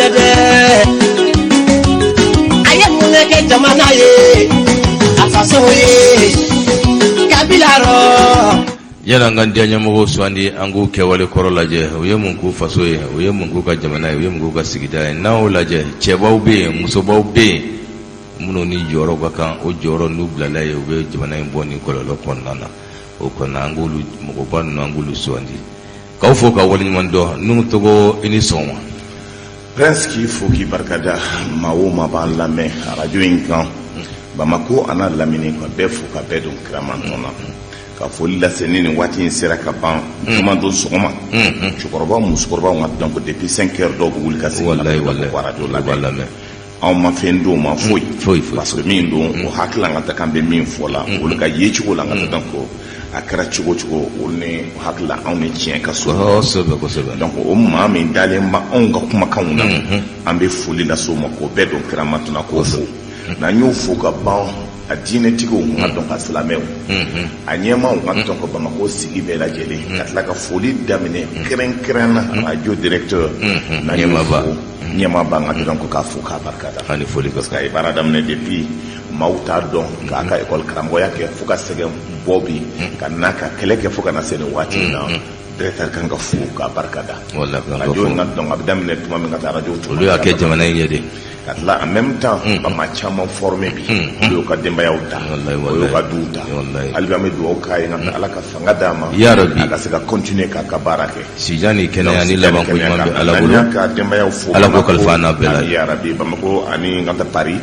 tɛ dɛ. A ye mun de kɛ jamana ye, a faso ye, kabila rɔ. Yala an ka diɲɛ ɲɛmɔgɔw sugandi, an k'u kɛwale kɔrɔ lajɛ. U ye mun k'u faso ye? U ye mun k'u ka jamana ye? U ye mun k'u ka sigida ye? N'an y'o lajɛ, cɛbaw bɛ yen, musobaw bɛ yen, minnu ni jɔyɔrɔ ka kan, o jɔyɔrɔ n'u bilala ye, u bɛ jamana in bɔ nin kɔlɔlɔ kɔnɔna na. O kɔnɔna, an k'olu mɔgɔba ninnu, an k'olu sugandi. K'aw fo ka waleɲuman dɔn. Nuhu Togo, i ni sɔgɔma. Prince, k'i fo k'i barikada. Maa o maa b'an lamɛn arajo in kan Bamako a n'a lamini, ka bɛɛ fo ka bɛɛ don kiramantɔn na, ka foli lase ni nin waati in sera ka ban juma don sɔgɔma. Cɛkɔrɔbaw, musokɔrɔbaw ka, donc depuis 5 heures dɔw bɛ wuli ka sigi Wallahi. arajo U b'a lamɛn. lamɛn. Anw ma fɛn d'o ma foyi. Foyi, foyi. Parce que min don, o hakili an ka ta kan bɛ min fɔ la, olu ka yecogo la, an ka ta ko a kɛra cogo cogo, olu ni hakili la anw ni tiɲɛ ka so. Kosɛbɛ, kosɛbɛ. Donc o maa min dalen ba anw ka kumakanw na, an bɛ foli lase o ma k'o bɛɛ don kiramatuna k'o fo. N'an y'o fo ka ban, a diinɛtigiw ka dɔn ka silamɛw, a ɲɛmaaw ka dɔn ka Bamakɔ sigi bɛɛ lajɛlen, ka tila ka foli daminɛ kɛrɛnkɛrɛn na radio directeur n'an y'o Ɲɛmaaba. fo, ɲɛmaaba ka dɔn ko k'a fo k'a barikada. Ani foli ka. Parce que a ye baara daminɛ depuis maaw t'a dɔn, k'a ka école karamɔgɔya kɛ fo ka sɛgɛn bɔ bi ka na ka kɛlɛ kɛ fo ka na se nin waati in na. Directeur kan ka fo k'a barikada. Wallahi, kan ka Radio fo. in ka dɔn a bɛ daminɛ tuma min ka taa radio tuma Olu y'a kɛ jamana in ye de. Ka tila en même temps ka maa caman former bi, olu y'u ka denbayaw ta, Wallahi, o wallahi. y'u ka duw ta. Wallahi. Hali bi an bɛ dugawu k'a ye nka Ala ka fanga d'a ma, Ya Rabbi. a ka se ka continuer k'a ka baara kɛ. Sijan ni kɛnɛya ni labanko ɲuman bɛ Ala bolo. N'an y'a ka denbayaw fo, Ala k'o kalifa an n'a bɛɛ la. Ami ya Rabbi. Bamakɔ ani n ka taa Paris,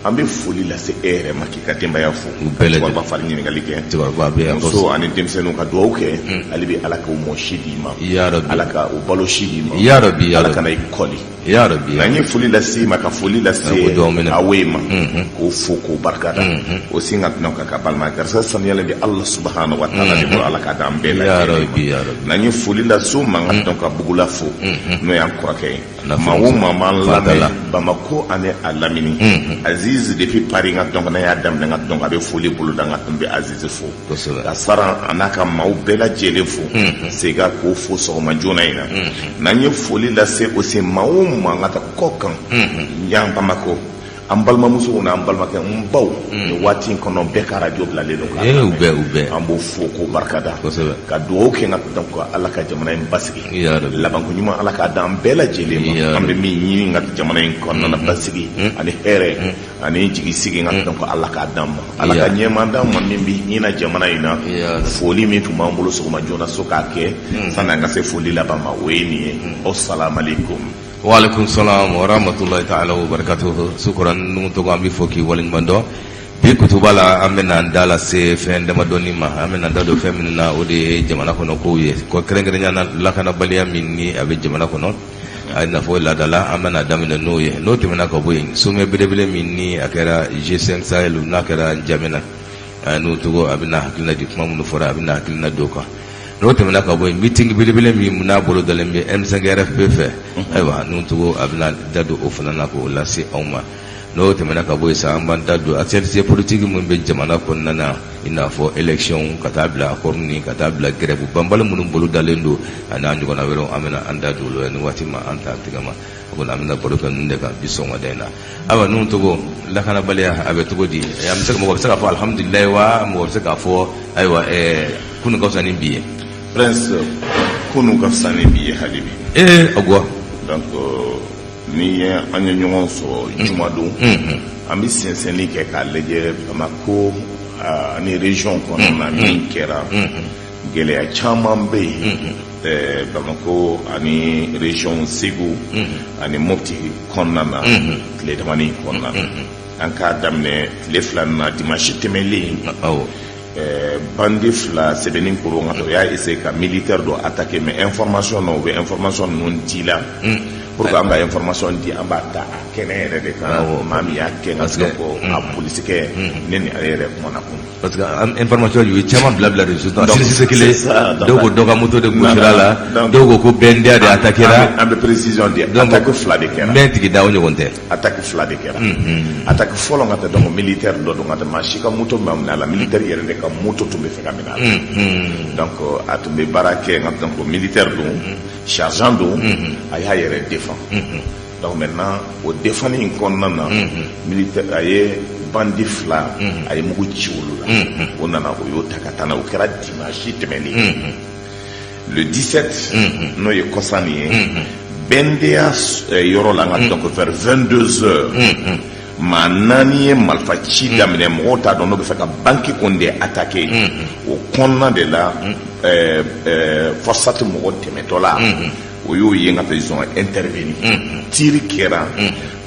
an bɛ foli lase e yɛrɛ ma k'i ka denbaya fo. U bɛɛ lajɛlen. Cɛkɔrɔba fari ɲininkali kɛ. Cɛkɔrɔba bɛ yan. Muso ani denmisɛnninw, ka dugawu kɛ hali bi Ala k'u mɔ si d'i ma. Ya Rabbi. Ala ka u balo si d'i ma. Ya Rabbi, ya Ala Rabbi. kana i kɔli. Ya Rabbi. N'an ye foli lase i ma, ka foli lase Ko dugawu minɛ. awe ma, k'o fo k'o barikada o sin ka tɛna ka balima garisɛgɛ sanuyalen bɛ Allah subahana wa taala de bolo. Ala k'a d'an bɛɛ Ya lajɛlen ma. Rabbi, ya Rabbi. N'an ye foli lase o ma, ka dɔn ka bugula fo, n'o y'an kɔrɔkɛ ye. N'a Maa o maa b'an Fadala. lamɛn Bamako ani a lamini, Aziz depuis Paris, ka dɔn n'a y'a daminɛ, ka dɔn a bɛ foli bolo da, ka tun bɛ Aziz fo, ka saran a n'a ka maaw bɛɛ lajɛlen fo, Sega k'o fo sɔgɔma joona in na. N'an ye foli lase o se maa o maa ka taa kɔ kan yan Bamako, an balimamusow n'an balimakɛ n baw, nin waati in kɔnɔ bɛɛ ka radio bilalen don k'a Eh, u lamɛn. bɛɛ, u bɛɛ. An b'o fo k'o barikada, ka dugawu kɛ ka dɔn ko Ala ka jamana in basigi. Ya Rabbi. Labanko ɲuman, Ala k'a d'an bɛɛ lajɛlen Ya ma. An bɛ Rabbi. min ɲini ka jamana in kɔnɔna na, basigi ani hɛrɛ ani jigi sigi, ka dɔn ko Ala k'a d'an ma. Ala ka ɲɛma d'an ma min bɛ hinɛ jamana in na. Ya Rabbi. Foli min tun b'an bolo sɔgɔma joona so k'a kɛ sanni an ka se foli laban ma, o ye nin ye. Aw salamaleykum. Waaleykum salam wa rahmatulahi ta'ala wa barakatuhu. Sukuran Nuhu Togo, an bɛ fɔ k'i waleɲuman dɔn. Bi kutuba la, an bɛna an da lase fɛn damadɔni ma. An bɛna an da don fɛn minnu na, o de ye jamana kɔnɔ kow ye, ko kɛrɛnkɛrɛnnenya la lakanabaliya min ni a bɛ jamana kɔnɔ, a n'a fɔ laadala. An bɛna daminɛ n'o ye. N'o tɛmɛna ka bɔ yen, sommet belebele min ni a kɛra G5 Sahel, n'a kɛra N'Djamena, n'o Togo, a bɛna hakilina di kuma minnu fɔra, a bɛna hakilina d'o kan. N'o tɛmɛna ka bɔ yen, meeting belebele min n'a bolo dalen bɛ M5 RFP fɛ, ayiwa, n'o Togo, a bɛna da don o fana na k'o lase anw ma. N'o tɛmɛna ka bɔ yen sa, an b'an da don actualité politique min bɛ jamana kɔnɔna na, i n'a fɔ élection, ka taa bila accord ni ka taa bila grève banbali minnu bolo dalen don, ani n'a ɲɔgɔnna wɛrɛw. An bɛna an da don olu la ni waati ma an ta tigɛ ma. O kɔni, an bɛna baro kɛ ninnu de kan bi sɔgɔmada in na. Ayiwa, ninnu Togo, lakanabaliya a bɛ cogo di? An bɛ se ka, mɔgɔ bɛ se k'a fɔ alihamudulilayi wa, mɔgɔ bɛ se k'a fɔ ayiwa, kunun ka fisa ni bi ye? Prince, kunun ka fisa ni bi ye hali bi. Ee, aguwa. Donc ni ye an ye ɲɔgɔn sɔrɔ jumadon, an bɛ sɛnsɛnni kɛ k'a lajɛ Bamako ani région kɔnɔna na min kɛra. Gɛlɛya caman bɛ yen Bamako ani région, Segu ani Mopti kɔnɔna na tile damani kɔnɔna na. An k'a daminɛ tile 2 na, dimanche tɛmɛlen. Bandi fila Sɛbɛnni koro nka o y'a essayer ka militaire dɔ attaquer, mais information na, u bɛ information ninnu di la pour que an ka information di, an b'a ta a kɛnɛ yɛrɛ de kan. Maa min y'a kɛ, nka ko a polisikɛ ne ni ale yɛrɛ kumana kun. Parce que information, u ye caman bila bila réseau kan. Sisi kelen, dɔw ko dɔ ka moto de gosira la, dɔw ko ko BNDA de attaquera. An bɛ précision di. Attaque fila de kɛra. N bɛ tigi da o ɲɔgɔn tɛ. Attaque fila de kɛra. Attaque fɔlɔ ka tɛ, donc militaire dɔ don ka tɛ, maa si ka moto ma minɛ a la, militaire yɛrɛ de ka moto tun bɛ fɛ ka minɛ a la. Donc a tun bɛ baara kɛ nka, donc militaire don, sergent don, a y'a yɛrɛ défend. Donc maintenant, o défense in kɔnɔna na, militaire a ye bandit fila, a ye mugu ci olu la. O nana, o y'o ta ka taa n'a ye. O kɛra dimanche tɛmɛnen, le 17, n'o ye kɔsa nin ye, Bɛndeya yɔrɔ la, n ka, donc vers 22 heures, maa naani ye marifa ci daminɛ. Mɔgɔw t'a dɔn n'o bɛ fɛ ka banque kɔni de attaquer. O kɔnɔna de la, FORSAT mɔgɔ tɛmɛtɔ la, o y'o ye, n ka, ils ont intervenu. Tir kɛra,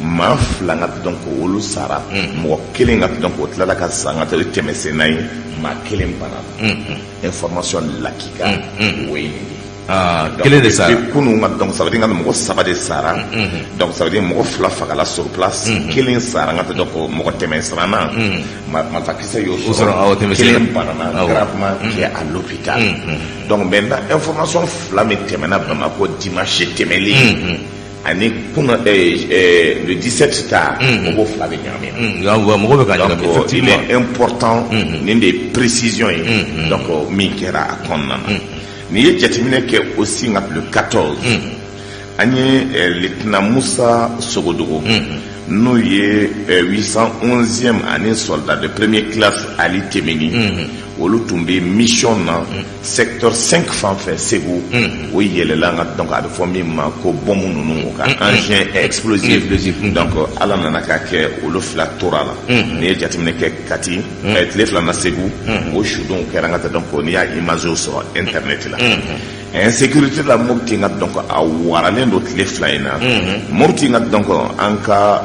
maa fila, n ka, donc olu sara. Mɔgɔ kelen, ka, donc o tilala ka sa, n ka, o ye tɛmɛsenna ye. Maa kelen banna. Information lakika, o ye nin de ye. Ah, kelen de sara. Depuis kunun ka, donc ça veut dire que mɔgɔ saba de sara. Donc ça veut dire mɔgɔ fila fagala sur place, kelen sara, n ka, donc mɔgɔ tɛmɛ siranna, marifakisɛ y'o O sɔrɔ, awɔ, tɛmɛ sira. Kelen banana gravement, qui est à l'hôpital. Donc maintenant, information fila min tɛmɛna Bamakɔ dimanche tɛmɛlen ani kunna, le 17 ta, o b'o fila de ɲagami. Nka mɔgɔ bɛ ka Donc ɲagami, il effectivement. est important, nin de ye précision ye. Donc min kɛra a kɔnɔna na, n'i ye jateminɛ kɛ aussi, nka le 14, an ye lieutenant Musa Sogodogo, n'o ye 811e, ani soldat de première classe Ali Temeni, olu tun bɛ mission na secteur 5 fan fɛ Segu. O yɛlɛla, nka donc a bɛ fɔ min ma ko bombe ninnu, o ka engin explosif. Explosif. Donc Ala nana k'a kɛ, olu fila tora la. N'i ye jateminɛ kɛ Kati, tile fila na Segu, o sudenw kɛra, n ka taa, donc n'i y'a image sɔrɔ internet la. Insécurité la Mopti, nka donc a waralen don tile fila in na Mopti, nka donc an ka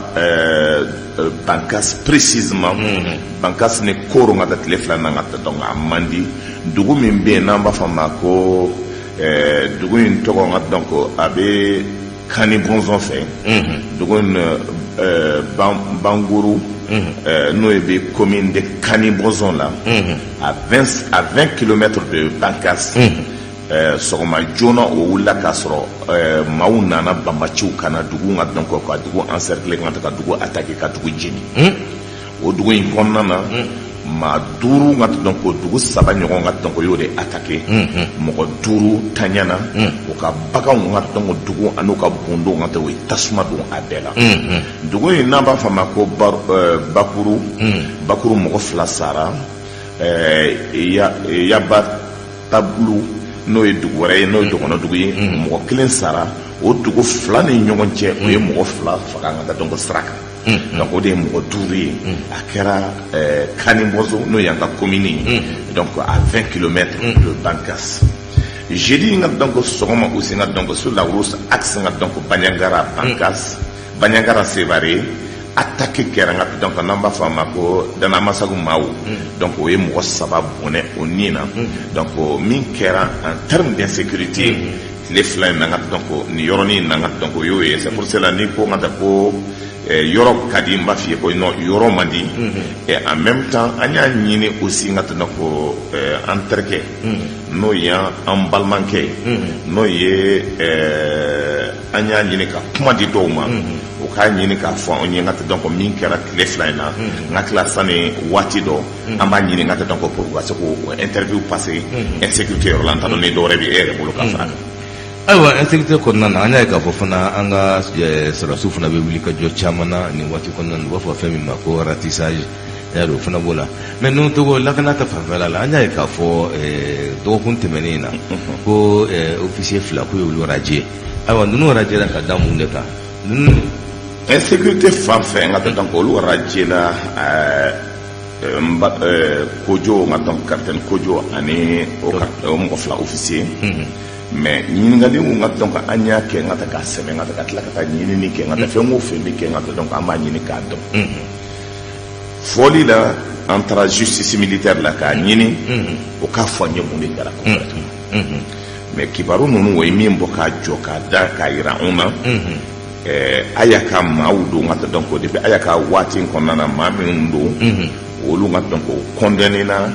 Bankas, précisément Bankas ni Koro, ka taa tile fila na, ka taa, donc a man di. Dugu min bɛ yen n'an b'a fɔ a ma ko dugu in tɔgɔ, nka donc a bɛ Kani Bɔnzɔn fɛ, dugu in Banguru, n'o ye bɛ commune de Kani Bɔnzɔn la, à 20 kilomètres de Bankas. Sɔgɔma joona, o wulila k'a sɔrɔ maaw nana, banbaciw ka na dugu, ka donc ka dugu encercler, ka ka dugu attaquer, ka dugu jeni. O dugu in kɔnɔna na, maa duuru, ka donc dugu saba ɲɔgɔn, ka donc o y'o de attaquer. Mɔgɔ duuru taɲana. U ka baganw, ka donc dugu an'u ka bondow, ka o ye tasuma don a bɛɛ la. Dugu in n'an b'a fɔ a ma ko Bakuru, Bakuru, mɔgɔ fila sara. Yaba Tabulu, n'o ye dugu wɛrɛ ye, n'o ye dɔgɔnɔ dugu ye, mɔgɔ kelen sara. O dugu fila ni ɲɔgɔn cɛ, o ye mɔgɔ fila faga an ka donc sira kan. Donc o de ye mɔgɔ duuru ye. A kɛra Kani Bɔnzo, n'o y'an ka commune ye, donc à 20 kilomètres de Bankas. Jeudi, n ka, donc sɔgɔma aussi, n ka, donc sur la route axe, n ka, donc Bandiagara Bankas, Bandiagara Sévaré, attaque kɛra, n ka, donc n'an b'a fɔ a ma ko Danamasagu maaw. Donc o ye mɔgɔ saba bɔnɛ o nin na. Donc min kɛra en terme d'insécurité tile fila in na, n ka, donc nin yɔrɔnin na, n ka, donc o y'o ye. C'est pour cela n'i ko n ka taa ko yɔrɔ ka di, n b'a f'i ye ko non, yɔrɔ man di. Et en même temps, an y'a ɲini aussi, n ka taa, donc an terikɛ, n'o ye an balimakɛ ye, n'o ye an y'a ɲini ka kuma di dɔw ma, o k'a ɲini k'a fɔ anw ye, n ka taa, donc min kɛra tile fila in na. N ka tila sani waati dɔ, an b'a ɲini, n ka taa, donc pour ka se k'o interview passer insécurité yɔrɔ la. N t'a dɔn ni dɔwɛrɛ bɛ e yɛrɛ bolo ka fara kan. Ayiwa, insécurité kɔnɔna na, an y'a ye k'a fɔ fana an ka sɔrɔdasiw fana bɛ wuli ka jɔ caman na nin waati kɔnɔna na. U b'a fɔ fɛn min ma ko ratissage, y'a dɔn, o fana b'o la. Mais ninnu togo lakana ta fanfɛla la, an y'a ye k'a fɔ dɔgɔkun tɛmɛnen in na ko officier fila k'u y'olu radier. Ayiwa, ninnu radier ka da mun de kan, ninnu? Insécurité fan fɛ, n ka taa, donc olu radier la Kojo, n ka, donc capitaine Kojo ani o mɔgɔ fila officier. Mais ɲininkali n ka, donc an y'a kɛ, n ka taa k'a sɛbɛn, n ka taa ka tila ka taa ɲinini kɛ, n ka taa fɛn o fɛn bɛ kɛ, n ka taa, donc an b'a ɲini k'a dɔn. Fɔli la, an taara justice militaire la k'a ɲini o k'a fɔ an ye mun de kɛra concrètement. Mais kibaru ninnu, o ye min bɔ k'a jɔ k'a da k'a yira anw na, a y'a ka maaw don, ka taa, donc depuis a y'a ka waati in kɔnɔna na, maa minnu don, olu ka, donc o condamné na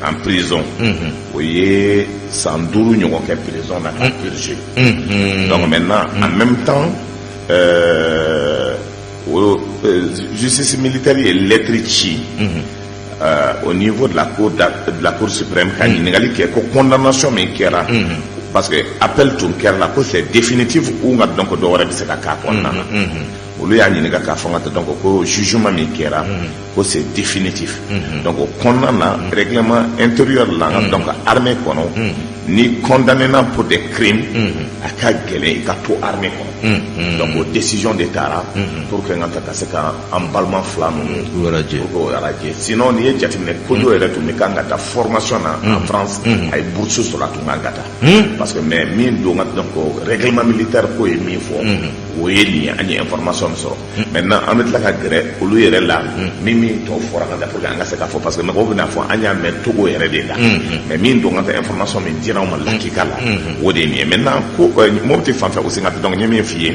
en prison. O ye san 5 ɲɔgɔn kɛ prison na ka purger. Donc maintenant, en même temps, o justice militaire ye lettre ci au niveau de la cour suprême ka ɲininkali kɛ ko condamnation min kɛra. Parce que appel tun kɛra la ko c'est définitif ou nka donc dɔ wɛrɛ bɛ se ka k'a kɔnɔna na. Olu y'a ɲininka k'a fɔ n ka taa donc ko jugement min kɛra, ko c'est définitif. Donc o kɔnɔna na, règlement intérieur la, n ka donc armée kɔnɔ, ni condamné na pour des crimes, a ka gɛlɛn i ka to armée kɔnɔ. Donc o décision de taara pour que n ka taa ka se ka an balima fila ninnu U radier. Pour que o radier. Sinon n'i ye jateminɛ, Kojo yɛrɛ tun bɛ kan ka taa formation na en France, a ye bourse sɔrɔ, a tun kan ka taa parce que, mais min don ka donc règlement militaire ko ye min fɔ, o ye nin ye. An ye information min sɔrɔ maintenant, an bɛ tila ka gɛrɛ olu yɛrɛ la, min tɔ fɔra ka taa pour que an ka se k'a fɔ, parce que mɔgɔw bɛna fɔ an y'a mɛn Togo yɛrɛ de la, mais min don ka taa information min dira anw ma lakika la, o de ye nin ye. Maintenant ko Mopti fan fɛ aussi, ka taa donc n ye min f'i ye,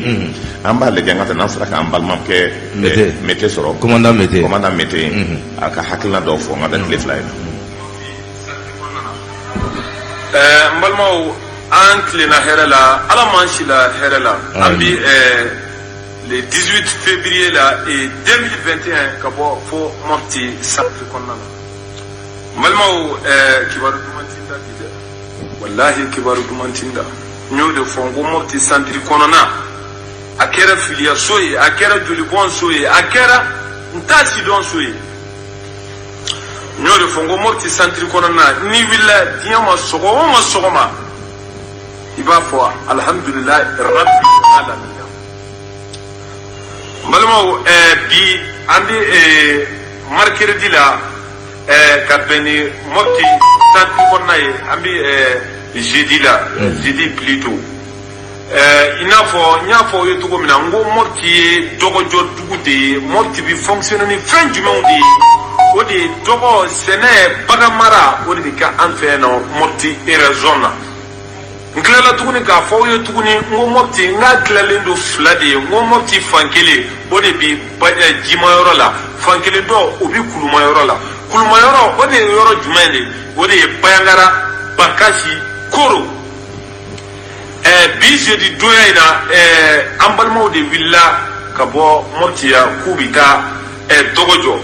an b'a lajɛ n ka taa n'an sera k'an balimakɛ Mete. Mete sɔrɔ. Commandant Mete. Commandant Mete, a ka hakilina dɔw fɔ n ka taa tile 2 in na. N balimaw, an tilenna hɛrɛ la, Ala m'an si la hɛrɛ la. An bi le 18 février la et 2021, ka bɔ fo Mopti centre kɔnɔna na. N balimaw, kibaru duman ti n da bi dɛ, walahi kibaru duman ti n da. N y'o de fɔ n ko Mopti centre kɔnɔna, a kɛra filiyaso ye, a kɛra jolibɔn so ye, a kɛra n t'a sidɔn so ye. N y'o de fɔ n ko Mopti centre kɔnɔna, n'i wulila diɲɛ ma sɔgɔma ma sɔgɔma, i b'a fɔ alhamdulilayi rabbi alamina. N balimaw, bi an bɛ mercredi la, ka bɛn ni Mopti centre kɔnɔna ye, an bɛ jeudi la, jeudi plutôt. I n'a fɔ n y'a fɔ aw ye cogo min na, n ko Mopti ye dɔgɔjɔ dugu de ye. Mopti bɛ fonctionner ni fɛn jumɛnw de ye? O de ye dɔgɔ, sɛnɛ, bagan mara, o de bɛ kɛ an fɛ yan nɔ Mopti région na. N tilala tuguni k'a fɔ aw ye tuguni, n ko Mopti, n k'a tilalen don fila de ye. N ko Mopti fan kelen, o de bi jimayɔrɔ la, fan kelen dɔ, o bi kulumayɔrɔ la. Kulumayɔrɔ, o de ye yɔrɔ jumɛn de ye? O de ye Bayangara, Bankasi, Koro. Bi jeudi donya in na, an balimaw de wulila ka bɔ Mopti yan k'u bɛ taa Dɔgɔjɔ.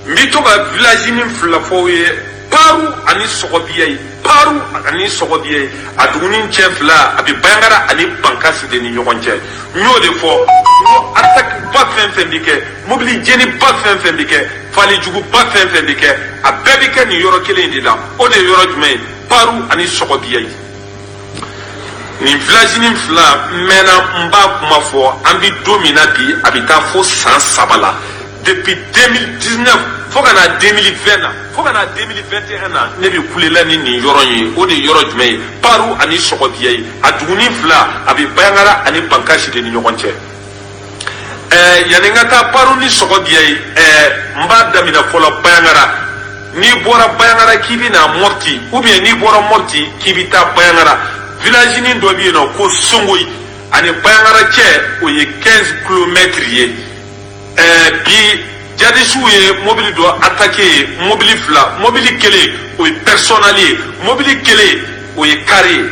N bɛ to ka village ni fila fɔ aw ye, Paru ani Sɔgɔbiya ye. Paru ani Sɔgɔbiya ye, a duguni cɛ fila, a bɛ Bayangara ani Bankasi de ni ɲɔgɔn cɛ. N y'o de fɔ n ko attaque ba fɛn fɛn bɛ kɛ, mobili jeni ba fɛn fɛn bɛ kɛ, falijugu ba fɛn fɛn bɛ kɛ, a bɛɛ bɛ kɛ nin yɔrɔ kelen in de la. O de ye yɔrɔ jumɛn ye? Paru ani Sɔgɔbiya ye. Nin village ni fila, n mɛnna n b'a kuma fɔ. An bɛ don min na bi, a bɛ taa fo san 3 la, depuis 2019 fo ka na 2020 na, fo ka na 2021 na, ne bɛ kulela ni nin yɔrɔ in ye. O de ye yɔrɔ jumɛn ye? Paru ani Sɔgɔbiya ye. A duguni fila, a bɛ Bayangara ani Bankasi de ni ɲɔgɔn cɛ. Yanni n ka taa Paru ni Sɔgɔbiya ye, n b'a daminɛ fɔlɔ Bayangara. N'i bɔra Bayangara k'i bɛ na Mopti, ou bien n'i bɔra Mopti k'i bɛ taa Bayangara, village nin dɔ bɛ yen nɔ ko Songoyi, ani Bayangara cɛ, o ye 15 kilomètres ye. Bi jadisiw ye mobili dɔ attaqué ye, mobili fila. Mobili kelen, o ye personnel ye, mobili kelen, o ye car ye.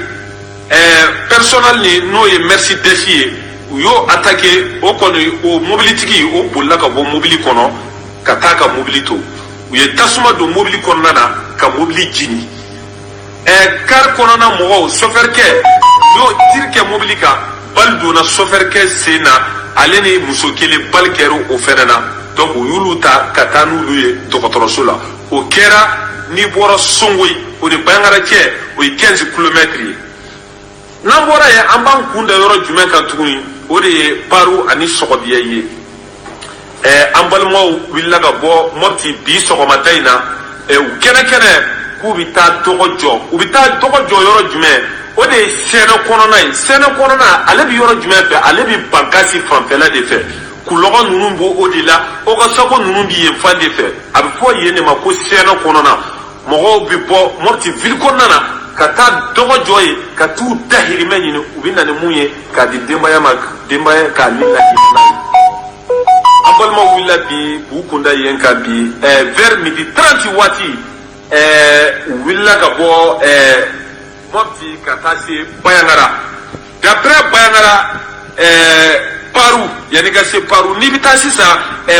Personnel ni, n'o ye Mercedes ye, u y'o attaqué. O kɔni, o mobilitigi, o bolila ka bɔ mobili kɔnɔ ka taa ka mobili to. U ye tasuma don mobili kɔnɔna na ka mobili jeni. Car kɔnɔna mɔgɔw, sofɛrikɛ, u y'o tir kɛ mobili kan, balle donna sofɛrikɛ sen na, ale ni muso kelen, balle kɛra o fɛnɛ na. Donc u y'olu ta ka taa n'olu ye dɔgɔtɔrɔso la. O kɛra n'i bɔra Songoyi, o ni Bayangara cɛ, o ye 15 kilomètres ye. N'an bɔra yen, an b'an kun da yɔrɔ jumɛn kan tuguni? O de ye Paru ani Sɔgɔbiya ye. An balimaw wulila ka bɔ Mopti bi sɔgɔmada in na, u kɛnɛ kɛnɛ k'u bɛ taa dɔgɔ jɔ. U bɛ taa dɔgɔ jɔ yɔrɔ jumɛn? O de ye Sɛnɛ kɔnɔna ye. Sɛnɛ kɔnɔna, ale bɛ yɔrɔ jumɛn fɛ? Ale bɛ Bankasi fanfɛla de fɛ. Kulɔgɔ ninnu b'o o de la, Ogasako ninnu bɛ yen fan de fɛ. A bɛ fɔ yen de ma ko Sɛnɛ kɔnɔna. Mɔgɔw bɛ bɔ Mopti ville kɔnɔna na ka taa dɔgɔ jɔ yen, ka t'u dahirimɛ ɲini. U bɛ na ni mun ye k'a di denbaya ma, denbaya k'a ni lahinɛ n'a ye. An balimaw wulila bi k'u kunda yen kan bi, vers midi 30 waati, u wulila ka bɔ Mopti ka taa se Bayangara. D'après Bayangara, Paru, yanni ka se Paru, n'i bɛ taa sisan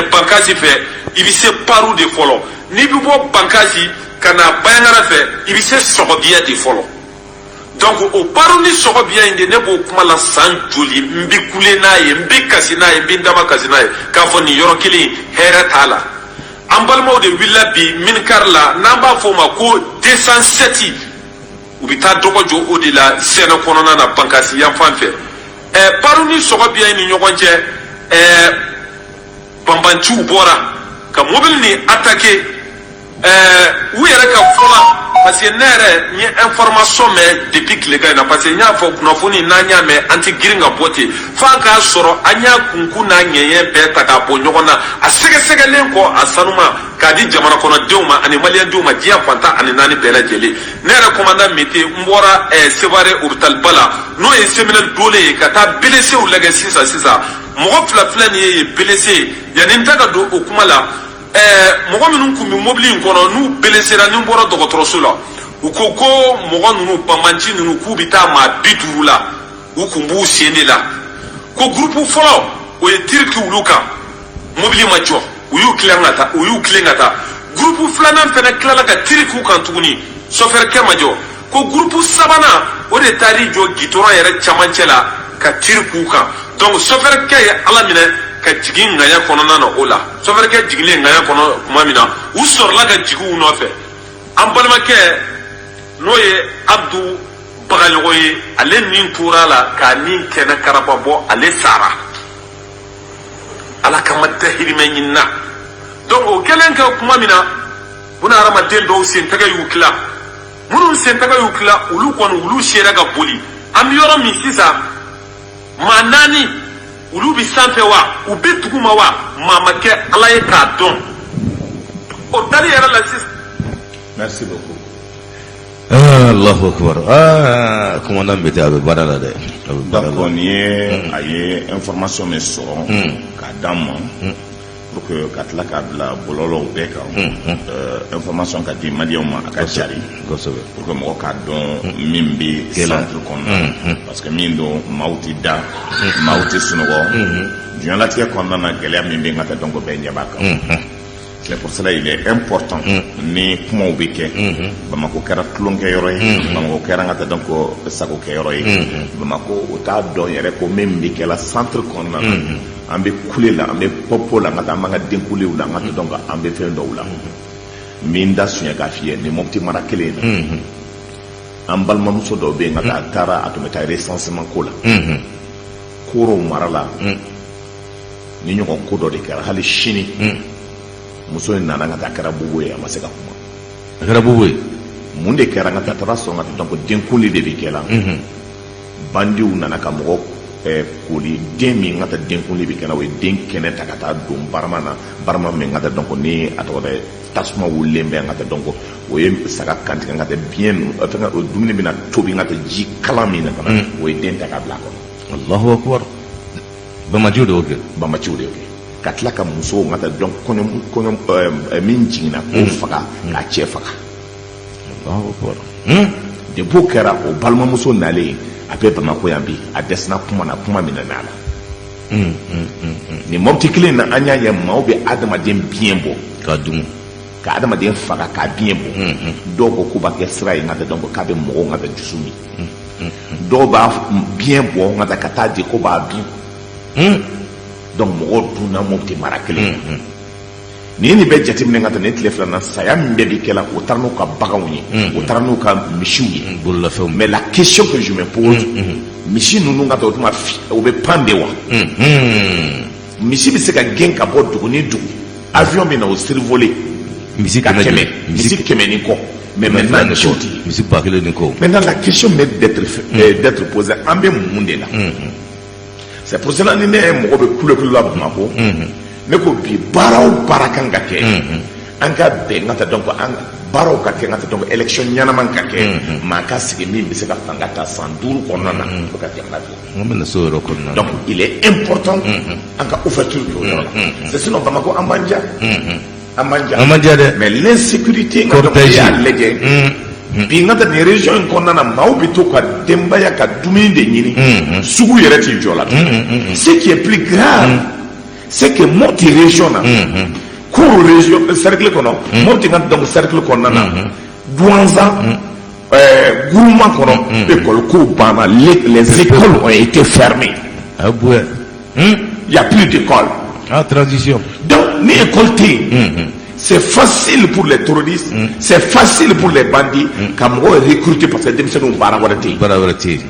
Bankasi fɛ, i bɛ se Paru de fɔlɔ. N'i bɛ bɔ Bankasi ka na Bayangara fɛ, i bɛ se Sɔgɔbiya de fɔlɔ. Donc o Paru ni Sɔgɔbiya in de, ne b'o kuma la san joli, n bɛ kule n'a ye, n bɛ kasi n'a ye, n bɛ n dama kasi n'a ye k'a fɔ nin yɔrɔ kelen hɛrɛ t'a la. An balimaw de wulila bi minicar la, n'an b'a fɔ o ma ko 207, u bɛ taa dɔgɔ jɔ o de la sɛnɛ kɔnɔna na, Bankasi yan fan fɛ. Paru ni Sɔgɔbiya in ni ɲɔgɔn cɛ, banbanciw bɔra ka mobili nin attaquer. U yɛrɛ ka fɔ la, parce que ne yɛrɛ n ye information mɛn depuis tilegan in na, parce que n y'a fɔ kunnafoni n'an y'a mɛn, an tɛ girin ka bɔ ten f'a k'a sɔrɔ an y'a kunkun n'a ŋɛɲɛ bɛɛ ta k'a bɔ ɲɔgɔn na, a sɛgɛsɛgɛlen kɔ a sanuma k'a di jamana kɔnɔdenw ma ani maliyɛndenw ma diɲɛ fantan ani naani bɛɛ lajɛlen. Ne yɛrɛ commandant Mete, n bɔra Sevare hôpital ba la, n'o ye séminaire dole ye, ka taa blesséw lajɛ sisan sisan. Mɔgɔ fila filɛ nin ye yen blessé. Yanni n ta ka don o kuma la, mɔgɔ minnu tun bɛ mobili in kɔnɔ n'u blesséra, ni n bɔra dɔgɔtɔrɔso la, u ko ko mɔgɔ ninnu, banbanci ninnu, k'u bɛ taa maa 50 la, u kun b'u sen de la. Ko groupe fɔlɔ, o ye tir kɛ olu kan, mobili ma jɔ, u y'u tilen ka taa, u y'u tilen ka taa. Groupe filanan fana tilala ka tir k'u kan tuguni, sɔfɛrikɛ ma jɔ. Ko groupe sabanan, o de taar'i jɔ gitɔrɔn yɛrɛ camancɛ la ka tir k'u kan. Donc sɔfɛrikɛ ye Ala minɛ ka jigin ŋaɲa kɔnɔna na. O la, sɔfɛrikɛ jiginlen ŋaɲa kɔnɔ tuma min na, u sɔrɔla ka jigin u nɔfɛ. An balimakɛ, n'o ye Abdu Bagayogo ye, ale nin tora la k'a nin kɛnɛ karaba bɔ, ale sara. Ala kama dahirimɛ ɲinina. Donc o kɛlen kɛ kuma min na, buna hadamaden dɔw sentɛgɛ y'u tila, minnu sentɛgɛ y'u tila, olu kɔni olu sera ka boli. An bɛ yɔrɔ min sisan, maa naani, olu bɛ sanfɛ wa, u bɛ duguma wa, maa ma kɛ Ala ye k'a dɔn o dali yɛrɛ la sisan. Merci beaucoup. Ah, Allahu akbar. Ah, commandant Mete, a bɛ baara la dɛ, a bɛ baara la. D'accord, nin ye a ye information min sɔrɔ k'a d'an ma pour que ka tila k'a bila bɔlɔlɔw bɛɛ kan, information ka di maliyɛnw ma, a ka cari pour que mɔgɔ k'a dɔn min bɛ centre kɔnɔna, parce que min don, maaw tɛ da, maaw tɛ sunɔgɔ. Diɲɛlatigɛ kɔnɔna na, gɛlɛya min bɛ yen ka taa dɔn ko bɛɛ ɲɛ b'a kan. C'est pour cela il est important ni kumaw bɛ kɛ. Bamakɔ kɛra tulonkɛyɔrɔ ye, Bamakɔ kɛra ka taa dɔn ko sagokɛyɔrɔ ye. Bamakɔ, o t'a dɔn yɛrɛ ko min bɛ kɛla centre kɔnɔna na. An bɛ kule la, an bɛ pɔpɔ la, an ka taa an b'an ka denkulew la, an ka taa dɔn ko an bɛ fɛn dɔw la. N bɛ n da suɲɛ k'a f'i ye, nin Mopti mara kelen in na, an balimamuso dɔw bɛ yen ka taa, a taara, a tun bɛ taa recensement ko la Koro mara la. Ni ɲɔgɔn ko dɔ de kɛra. Hali sini muso in nana ka taa, kɛra bubu ye, a ma se ka kuma. A kɛra bubu ye. Mun de kɛra? Ka taa taara sɔrɔ ka taa dɔn ko denkuli de bɛ kɛ la. Bandiw nana ka mɔgɔ koli den min ka taa denkuli bɛ kɛ la, o ye den kɛnɛ ta ka taa don barama na, barama min ka taa dɔn ko ni a tɔgɔ bɛ tasuma wulilen bɛ, ka taa dɔn ko o ye saga kantigɛ, ka taa biɲɛ ninnu, fɛngɛ, o dumuni bɛna tobi ka taa ji kalan min na fana, o ye den ta ka bila a kɔnɔ. Allahu akbar, bamajiw de y'o kɛ. Bamaciw de y'o kɛ, ka tila ka musow ka taa dɔn kɔɲɔ kɔɲɔ min jiginna k'o faga, k'a cɛ faga. Allahu akbar. Depuis o kɛra, o balimamuso nalen, a bɛ Bamakɔ yan bi, a dɛsɛra kuma na, kuma minɛ n'a la. Nin Mɔpti kelen na, an y'a ye maaw bɛ adamaden biɲɛ bɔ k'a dun, ka adamaden faga k'a biɲɛ bɔ. Dɔw ko k'u b'a kɛ sira ye, nka tɛ dɔn ko k'a bɛ mɔgɔw ka taa dusu min. Dɔw b'a biɲɛ bɔ nka ka taa di ko b'a dun. Donc mɔgɔw dunna Mɔpti mara kelen na. Nin ye nin bɛɛ jateminɛ ka taa nin tile filanan, saya min bɛɛ bɛ kɛ la, o taara n'u ka baganw ye, o taara n'u ka misiw ye. Bololafɛnw. Mais la question que je me pose, misi ninnu ka taa, o tuma o bɛ pan de wa? Misi bɛ se ka gɛn ka bɔ dugu ni dugu, avion bɛ na o survoler. Misi ka 100 tɛmɛ joli? Misi 100 ni kɔ. Mais 200 maintenant ni ciw kɔ. tɛ yen. Misi 1000 ni kɔ. Maintenant, la question mérite d'être posée: an bɛ mun de la? C'est pour cela ni ne ye mɔgɔ bɛ kulekule la Bamakɔ, ne ko bi baara o baara kan ka kɛ, an ka bɛn ka taa dɔn ko an baaraw ka kɛ, ka taa dɔn ko élection ɲɛnama ka kɛ, maa ka sigi min bɛ se ka fanga ta san 5 kɔnɔna na o ka jamana dilan. An bɛna se o yɔrɔ kɔnɔna na. Donc il est important an ka ouverture kɛ o yɔrɔ la. C'est sinon Bamakɔ, an b'an ja, an b'an ja. An man diya dɛ. Mais l'insécurité, nka donc Cortège. n'i y'a lajɛ bi, n ka taa nin région in kɔnɔna na, maaw bɛ to ka denbaya ka dumuni de ɲini, sugu yɛrɛ t'i jɔ la. Ce qui est plus grave, c'est que Mopti région na, Koro région cercle kɔnɔ, Mopti ka donc cercle kɔnɔna na, Douentza. Groupement kɔnɔ, école ko banna, les écoles ont été fermées. A bouɛ. Il y a plus d'école. Ah, transition. Donc ni école tɛ yen, c'est facile pour les terroristes, c'est facile pour les bandits ka mɔgɔw recruter, parce que denmisɛnninw, baara wɛrɛ tɛ yen. Baara wɛrɛ tɛ yen.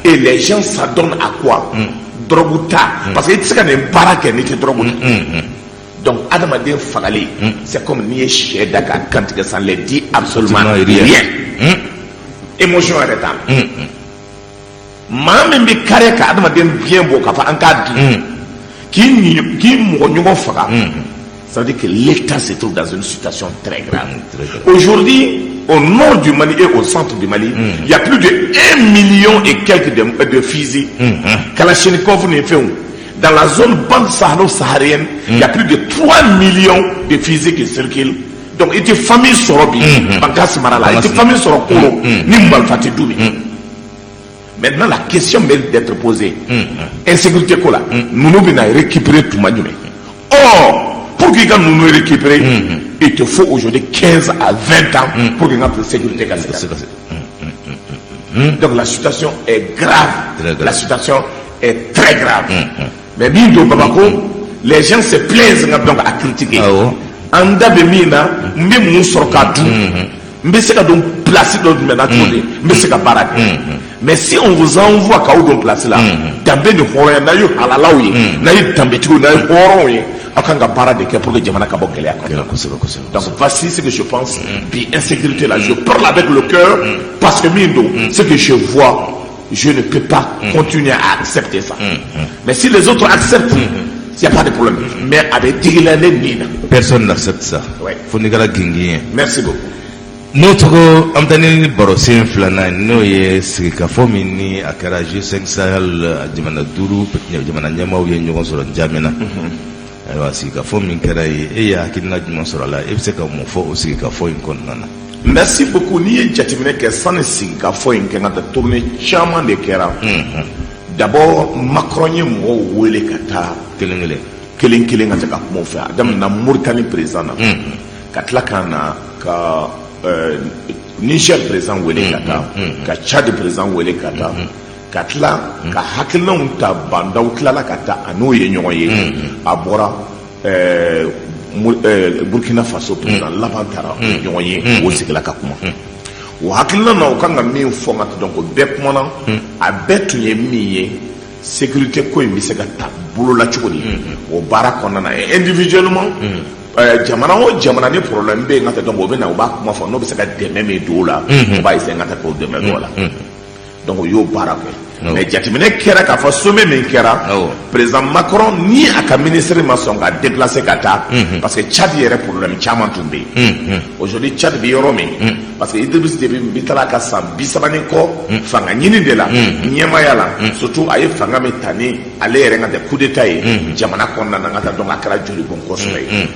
Et les gens s'adonnent à quoi? Drogue ta, parce que i tɛ se ka nin baara kɛ n'i tɛ drogue ta. Donc adamaden fagali, c'est comme n'i ye sɛ da k'a kantigɛ, ça ne dit absolument rien. Rien, émotion yɛrɛ t'a la. Maa min bɛ kari ka adamaden biyɛn bɔ k'a fɔ an k'a dun, k'i mɔgɔ ɲɔgɔn faga, ça veut dire que l'État se trouve dans une situation très grave. Très grave. Aujourd'hui, au nord du Mali et au centre du Mali, il y a plus de 1 million et quelques de fusils. Kalachnikov ni fɛnw. Dans la zone bande saharo-saharienne, il y a plus de 3 millions de fusils qui circulent. Donc, i tɛ famille sɔrɔ bi Bankass mara la, i tɛ famille sɔrɔ Koro ni marifa tɛ du min. Maintenant, la question mérite d'être posée. Insécurité ko la, ninnu bɛna récupérer tuma jumɛn? Or, pour k'i ka ninnu récupérer, il te faut aujourd'hui 15 à 20 ans pour que n ka sécurité ka se ka Se ka se. Donc la situation est grave. Très grave. La situation est très grave. Mais min don Bamako, les gens se plaisent nka donc à critiquer. Awɔ. An da bɛ min na, n bɛ mun sɔrɔ k'a dun? N bɛ se ka don place dɔ jumɛn na cogo di? N bɛ se ka baara kɛ. Mais si on vous envoie k'aw don place la, danbe ni hɔrɔnya, n'a ye halalaw ye, n'a ye danbetigiw, n'a ye hɔrɔnw ye, aw kan ka baara de kɛ pour que jamana ka bɔ gɛlɛya kɔnɔ. Gɛlɛya kosɛbɛ kosɛbɛ. Donc voici ce que je pense. Puis insécurité là, je parle avec le cœur parce que min don, ce que je vois, je ne peux pas continuer à accepter ça. Mais si les autres acceptent, il n'y a pas de problème. Mais avec digila ne nin na. Personne n'accepte ça. Ouais. Fo n'i kɛra gingin ye. Merci beaucoup. N'o tɔgɔ, an bɛ taa ni barosen filanan ye, n'o ye sigikafɔ min ni a kɛra G5 Sahel jamana duuru jamana ɲɛmaaw ye ɲɔgɔn sɔrɔ N'Djamena. Ayiwa, sigikafɔ min kɛra yen, e ye hakilina jumɛn sɔrɔ a la? E bɛ se ka mun fɔ o sigikafɔ in kɔnɔna na? Merci beaucoup. N'i ye jateminɛ kɛ, sani sigikafɔ in kɛ, ka taa tournée caman de kɛra. D'abord, Macron ye mɔgɔw wele ka taa kelen kelen. Kelen kelen ka se ka kuma u fɛ. A daminɛna Mauritanie président na, ka tila ka na ka Niger président wele ka taa, ka Tchad président wele ka taa, ka tila ka hakilinaw ta. Bandaw tilala ka taa, a n'o ye ɲɔgɔn ye. A bɔra Burkina Faso président laban taara u ye ɲɔgɔn ye, o sigila ka kuma. O hakilina na, u kan ka min fɔ ka donc o bɛɛ kumana. A bɛɛ tun ye min ye, sécurité ko in bɛ se ka ta bolo la cogo di o baara kɔnɔna na. Et individuellement, jamana o jamana ni problème bɛ yen ka taa, donc o bɛ na, u b'a kuma fɔ, n'o bɛ se ka dɛmɛ min don o la, u b'a essayer ka taa k'o dɛmɛ don o la. Donc o y'o baara kɛ. Mais jateminɛ kɛra k'a fɔ sommet min kɛra, président Macron ni a ka ministre ma sɔn ka déplacer ka taa, parce que Tchad yɛrɛ problème caman tun bɛ yen. Aujourd'hui, Tchad bɛ yɔrɔ min, parce que Idriss Déby bi taara ka san 30 ni kɔ fanga ɲini de la ɲɛmaaya la, surtout a ye fanga min ta ni ale yɛrɛ ka tɛ coup d'état ye jamana kɔnɔna na ka taa, donc a kɛra jolibɔn kosɛbɛ ye.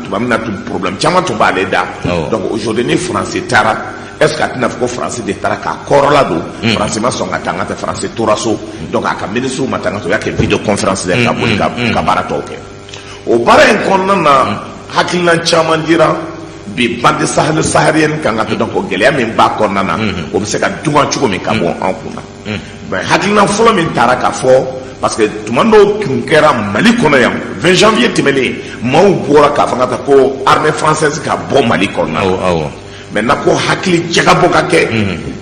Tuma min na tun problème caman tun b'ale da. Donc aujourd'hui, ni France taara, est ce que a tɛna fɔ ko France de taara k'a kɔrɔla don? France ma sɔn ka taa, n ka tɛ, France tora so. Donc a ka ministre ma taa, n ka tɛ, o y'a kɛ vidéoconférence de ka boli ka baara tɔw kɛ. O baara in kɔnɔna na, hakilina caman dira bi bande sahel-saharienne kan ka tɛ. Donc o gɛlɛya min b'a kɔnɔna na, o bɛ se ka dugan cogo min ka bɔ an kun na. Mais hakilina fɔlɔ min taara ka fɔ, parce que tuma dɔw tun kɛra Mali kɔnɔ yan, 20 janvier tɛmɛnen, maaw bɔra k'a fɔ ka taa ko armée française ka bɔ Mali kɔnɔna na. Awɔ awɔ. Maintenant, ko hakili jagabɔ ka kɛ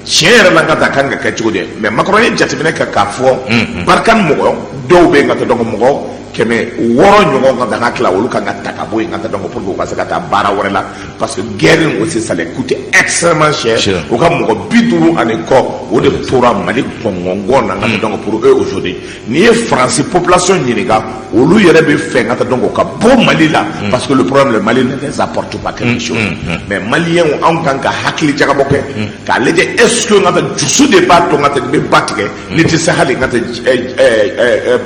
tiɲɛ yɛrɛ la, ka taa kan ka kɛ cogo di? Mais Macron ye jateminɛ kɛ k'a fɔ Barkhane mɔgɔ dɔw bɛ yen ka taa, donc mɔgɔ 600 ɲɔgɔn ka taa ka tila, olu kan ka ta ka bɔ yen ka taa, donc pour que u ka se ka taa baara wɛrɛ la, parce que guerre in aussi, ça les coûte extrêmement cher. U ka mɔgɔ 50 ani kɔ, o de tora Mali kɔngɔngɔn na ka taa. Donc pour eux aujourd'hui, n'i ye Faransi population ɲininka, olu yɛrɛ bɛ fɛ ka taa, donc ka bɔ Mali la, parce que le problème, le Mali ne les apporte pas quelque chose. Mais Maliyɛnw, anw kan ka hakili jagabɔ kɛ k'a lajɛ, est ce que n ka taa dusu de b'a to n ka taa n bɛ ba tigɛ, ne tɛ se hali n ka taa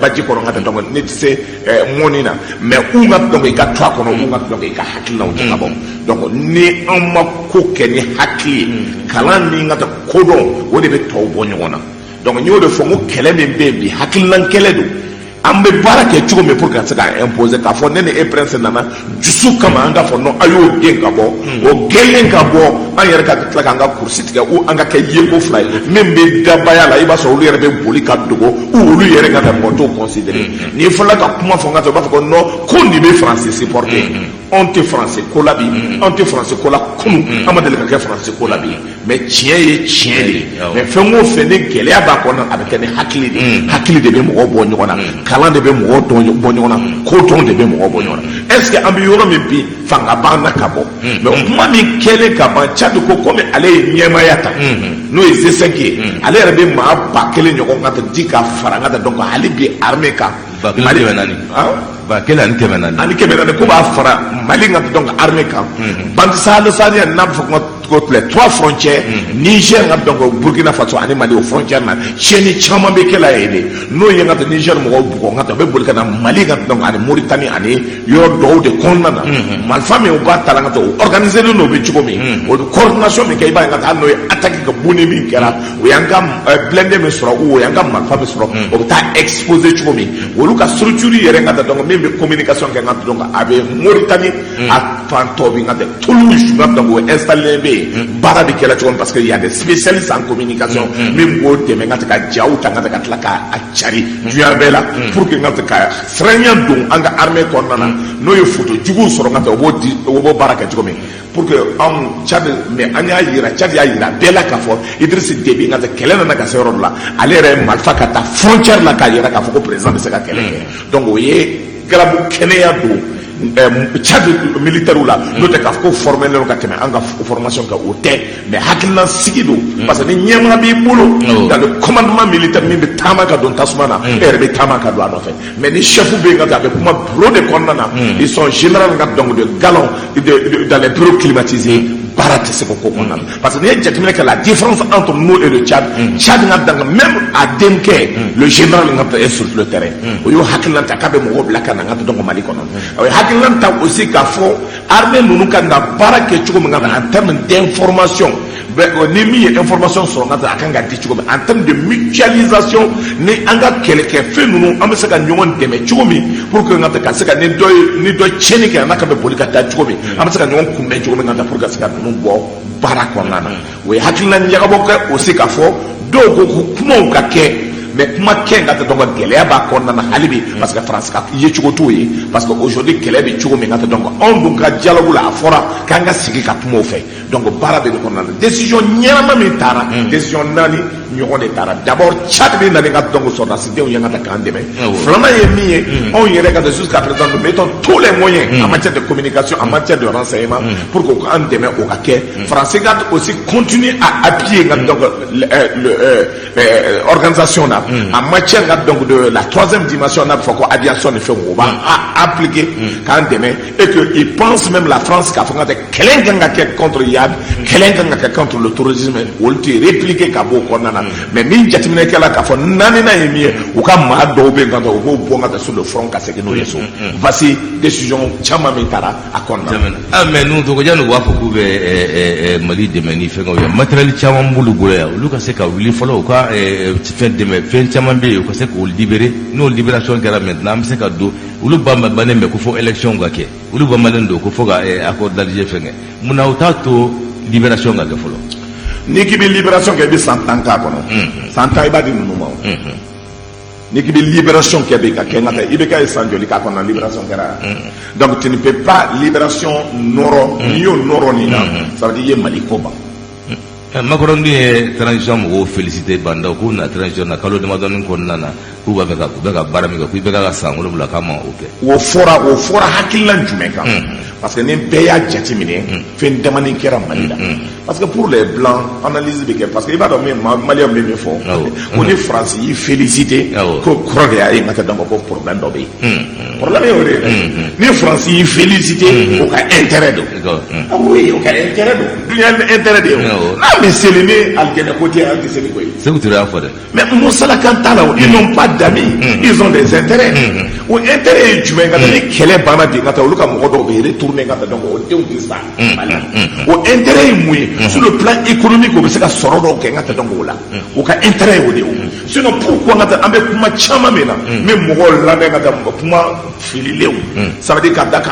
baji kɔnɔ, n ka taa, donc ne tɛ se mɔni na, mais u ka donc i ka to a kɔnɔ, u ka donc i ka hakilinaw jagabɔ. Donc ni an ma ko kɛ ni hakili ye, kalan ni n ka taa kodɔn, o de bɛ tɔw bɔ ɲɔgɔn na. Donc n y'o de fɔ, n ko kɛlɛ min bɛ yen bi, hakilinan kɛlɛ don. An bɛ baara kɛ cogo min pour que ka se k'a imposer, k'a fɔ ne ni e prince nana dusu kama, an k'a fɔ non, a y'o gɛn ka bɔ, o gɛnlen ka bɔ, an yɛrɛ ka tila k'an ka kurusi tigɛ ou an ka kɛ yeko fila ye. Min bɛ dabaya la, i b'a sɔrɔ olu yɛrɛ bɛ boli ka dogo ou olu yɛrɛ ka taa mɔgɔ t'o considérer. N'i fɔlɔla ka kuma fɔ n ka taa, u b'a fɔ ko non, ko nin bɛ Faransi supporter. Anw tɛ Faransi ko la bi, anw tɛ Faransi ko la kunun, an ma deli ka kɛ Faransi ko la bi, mais tiɲɛ ye tiɲɛ de ye. Mais fɛn o fɛn ni gɛlɛya b'a kɔnɔ, a bɛ kɛ ni hakili de ye. Hakili de bɛ mɔgɔw bɔ ɲɔgɔn na, kalan de bɛ mɔgɔw bɔ ɲɔgɔn na, kodɔn de bɛ mɔgɔw bɔ ɲɔgɔn na. Est ce que an bɛ yɔrɔ min bi, fanga b'an na ka bɔ? Mais kuma min kɛlen ka ban, Tchad ko komi ale ye ɲɛmaaya ta, n'o ye G5 ye, ale yɛrɛ bɛ maa 1000 ɲɔgɔn ka di ka fara n ka donc hali bi armée kan. 1400. 1400. Ani 400, ko b'a fara Mali ka donc armée kan. Bande sahélienne, n'a bɛ fɔ ko les trois frontières, Niger ka donc Burkina Faso ani Mali, o frontière na, tiɲɛni caman bɛ kɛ la yen de. N'o ye ka Niger mɔgɔw bugɔ n ka taa, u bɛ boli ka na Mali ka donc ani Mauritanie ani yɔrɔ dɔw de kɔnɔna na. Marifa min u b'a ta la, ka taa o organiser don, o bɛ cogo min, o coordination min kɛ, i b'a ye ka taa, hali n'o ye attaque ka bonni min kɛra, o y'an ka blindé min sɔrɔ ou o y'an ka marifa min sɔrɔ, o bɛ taa exposer cogo min, olu ka structure yɛrɛ ka taa donc min bɛ communication kɛ, ka donc a bɛ Mauritanie, a fan tɔ bɛ ka taa Toulouse, ka donc o installé bɛ yen, baara bɛ kɛ la cogo min, parce que y a des spécialistes en communication min b'o dɛmɛ ka ka jaw ta ka ka tila k'a cari diɲɛ bɛɛ la, pour que ka ka siranya don an ka armée kɔnɔna na. N'o ye photo juguw sɔrɔ ka taa, o b'o di, o b'o baara kɛ cogo min pour que anw Tchad. Mais an y'a yira, Tchad y'a yira bɛɛ la k'a fɔ Idriss Déby ka kɛlɛ nana ka se yɔrɔ dɔ la, ale yɛrɛ ye marifa ka taa frontière la k'a yira k'a fɔ ko président bɛ se ka kɛlɛ kɛ. Donc o ye garabu kɛnɛya don Tchad militaire la. N'o tɛ k'a fɔ ko formé don ka tɛmɛ an ka formation kan, o tɛ, mais hakilina sigi don, parce que ni ɲɛmaa b'i bolo dans le commandement militaire min bɛ taama ka don tasuma na, e yɛrɛ bɛ taama ka don a nɔfɛ. Mais ni chef bɛ yen ka taa, a bɛ kuma bureau de kɔnɔna na, ils sont général ka donc de galon dans les bureaux climatisés, baara tɛ se ko kɔnɔna na. Parce que n'i ye jateminɛ kɛ, la différence entre nous et le Tchad, Tchad ka dan même a denkɛ le général ka est sur le terrain, o y'o hakilina ta k'a bɛ mɔgɔw bila ka na n ka donc Mali kɔnɔ. O ye hakilina ta aussi k'a fɔ armée ninnu kan ka baara kɛ cogo min ka en terme d'information, ni min ye information sɔrɔ ka a kan ka di cogo min, en terme de mutualisation ni an ka kɛlɛkɛfɛn ninnu, an bɛ se ka ɲɔgɔn dɛmɛ cogo min pour que ka ka se ka ni dɔ ye, ni dɔ tiɲɛni kɛ, a n'a ka bɛ boli ka taa cogo min, an bɛ se ka ɲɔgɔn kunbɛn cogo min ka taa pour que ka se ka ninnu bɔ baara kɔnɔna na. O ye hakilina ɲagabɔ kɛ aussi k'a fɔ dɔw ko ko kumaw ka kɛ, mais kuma kɛ ka tɛ dɔn ka gɛlɛya b'a kɔnɔna na hali bi, parce que Faransi ka yecogo t'o ye, parce que aujourd'hui kɛlɛ bɛ cogo min ka tɛ dɔn anw dun ka dialogue la, a fɔra k'an ka sigi ka kuma o fɛ. Donc baara bɛ nin kɔnɔna na. Décision ɲɛnama min taara, décision naani ɲɔgɔn de taara. D'abord, Tchad bɛ na ni ka donc sɔrɔdasidenw ye ka taa k'an dɛmɛ. Filanan ye min ye, anw yɛrɛ ka jusqu'à présent, nous mettons tous les moyens en matière de communication, en matière de renseignement, pour que k'an dɛmɛ o ka kɛ. Faransi ka aussi continuer à appuyer nka donc organisation na en matière nka donc de la troisième dimension, n'a bɛ fɔ ko aviation ni fɛnw, o b'a appliquer k'an dɛmɛ. Et que il pense même, la France, k'a fɔ ka tɛ kɛlɛ kan ka kɛ contre Iyad, kɛlɛ kan ka kɛ contre le terrorisme, olu tɛ répliquer ka bɔ o kɔnɔna na. Mais min jateminɛ kɛla k'a fɔ naaninan ye min ye, u ka maa dɔw bɛ yen ka u b'o bɔ ka taa sur le front ka segin n'o ye so. Voici décision caman min taara a kɔnɔna na. Ah, mais nous Togo, u b'a fɔ k'u bɛ Mali dɛmɛ ni fɛngɛw ye, matériel caman b'olu bolo yan, olu ka se ka wuli fɔlɔ, u ka fɛn dɛmɛ, fɛn caman bɛ yen, u ka se k'o libérer. N'o libération kɛra, maintenant an bɛ se ka don. Olu banbannen bɛ ko fo élection ka kɛ, olu banbannen don ko fo ka accord d'Alger fɛngɛ. Munna u t'a to libération ka kɛ fɔlɔ? N'i k'i bɛ libération kɛ, i bɛ san 10 k'a kɔnɔ, san 10 i b'a di ninnu ma. O n'i k'i bɛ libération kɛ bi ka kɛ n ka taa, i bɛ k'a ye san joli k'a kɔnɔ libération kɛra? Donc tu ne peux pas libération nɔrɔ. N'i y'o nɔrɔ nin na, ça veut dire i ye Mali ko ban. Macron dun ye transition mɔgɔw félicité Bandaw k'u na transition na kalo damadɔni kɔnɔna na, k'u b'a fɛ ka u bɛ ka baara min kɛ, k'u bɛ ka san 7 k'a ma o kɛ. O fɔra hakilina jumɛn kan? Parce que ni bɛɛ y'a jateminɛ, fɛn damani kɛra Mali la, parce que pour les blancs, analyse bɛ kɛ, parce que i b'a dɔn min maliyɛnw bɛ min fɔ, ko ni Faransi y'i félicité, ko kɔrɔ de y'a ye n ka taa dɔn ko problème dɔ bɛ yen. Problème ye o de ye dɛ. Ni Faransi y'i félicité, o ka intérêt don. Ah oui, o ka intérêt don, dunuya intérêt de ye o. N'a bɛ seli ni alijɛnɛ ko tɛ, an tɛ seli koyi. Sékou Touré y'a fɔ dɛ. Mais musalakan t'a la o, ils n'ont pas d'amis, ils ont des intérêts. O intérêt ye jumɛn? Ka taa ni kɛlɛ banna bi, ka taa olu ka mɔgɔ dɔw bɛ retourner ka taa, donc o denw tɛ sa Mali la. O intérêt ye mun ye? Sur le plan économique, o bɛ se ka sɔrɔ dɔw kɛ n ka taa, donc o la o ka intérêt ye o de ye. O Sinon pourquoi n ka taa an bɛ kuma caman min na, n bɛ mɔgɔw lamɛn ka taa kuma fililenw, ça veut dire ka da kan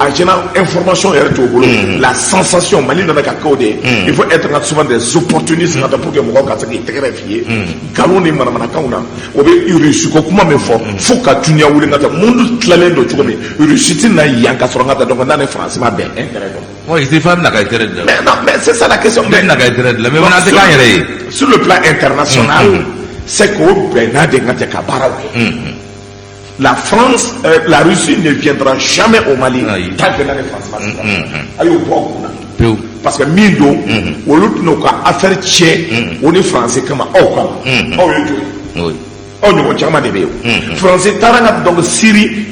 a gênant, information yɛrɛ t'o bolo, la sensation. Mali nana ka kɛ o de ye. Il faut être souvent des opportunistes ka taa pour que mɔgɔw ka se k'i tɛgɛrɛ f'i ye nkalon ni manamanakanw na. O bɛ Russie ko kuma min fɔ fo ka dunuya wuli, ka taa monde tilalen don cogo min, Russie tɛ na yan ka sɔrɔ n ka taa donc n'a ni France ma bɛn intérêt dɔn. Ouais, il fana bɛna ka intérêt de la. Mais non, mais c'est ça la question. Bɛɛ bɛna ka intérêt de la, mais an tɛ k'an yɛrɛ ye. Sur le plan international, c'est qu'o bɛnna de ka tɛ ka baaraw kɛ. La France, la Russie ne viendra jamais au Mali tant que n'a ni France ma sigi. A y'o bɔ a kunna. Pewu. Parce que min don, olu tɛna u ka affaire tiɲɛ o ni France kama, aw kama. Aw ye joli ye? Aw ɲɔgɔn caman de bɛ yen. France taara ka donc Syrie,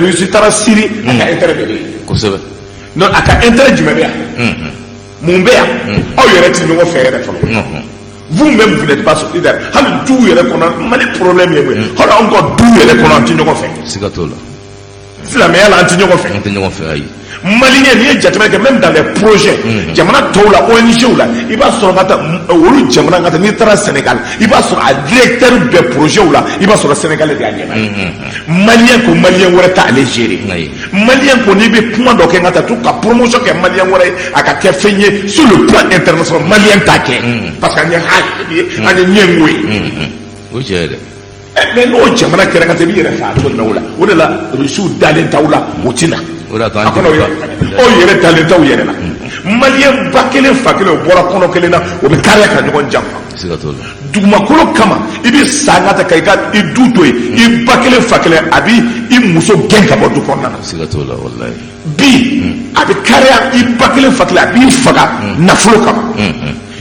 Russie taara Syrie, a ka intérêt de bɛ yen. Non, a ka intérêt jumɛn bɛ yan? Mun bɛ yan? Aw yɛrɛ tɛ ɲɔgɔn fɛ yɛrɛ fɔlɔ. Vous-même, vous n'êtes pas solidaire. Hali du yɛrɛ kɔnɔ, Mali problème ye mun ye? Hali anw ka du yɛrɛ kɔnɔ, an tɛ ɲɔgɔn fɛ. Siga t'o la. Silamɛya la, an tɛ ɲɔgɔn fɛ. An tɛ ɲɔgɔn fɛ, ayi. Malien, n'i ye jateminɛ kɛ, même dans les projets, jamana tɔw la, ONG la, i b'a sɔrɔ ka taa olu jamana ka taa, n'i taara Sénégal, i b'a sɔrɔ a directeur bɛɛ projet la, i b'a sɔrɔ Sénégalais de y'a ɲɛmaa ye. Malien ko malien wɛrɛ t'ale gérer. Malien ko n'i bɛ kuma dɔ kɛ, ka taa to ka promotion kɛ malien wɛrɛ ye, a ka kɛ fɛn ye sur le plan international, malien t'a kɛ parce que an ye hakili ye, an ye ɲɛngo ye. O tiɲɛ ye dɛ. Mais n'o jamana kɛra ka taa, i b'i yɛrɛ faga cogo jumɛn o la? O de la, Rusiw dalen t'aw la, o ti na. O de y'a to an A kɔnɔ aw yɛrɛ dalen t'aw yɛrɛ la. Malien ba kelen fa kelen, o bɔra kɔnɔ kelen na, o bɛ kariya ka ɲɔgɔn janfa. Siga t'o la. Dugumakolo kama, i bɛ sa ka ta ka i ka i du to yen, i ba kelen fa kelen, a bɛ i muso gɛn ka bɔ du kɔnɔna na. Siga t'o la, walayi. Bi a bɛ kariya i ba kelen fa kelen, a b'i faga nafolo kama.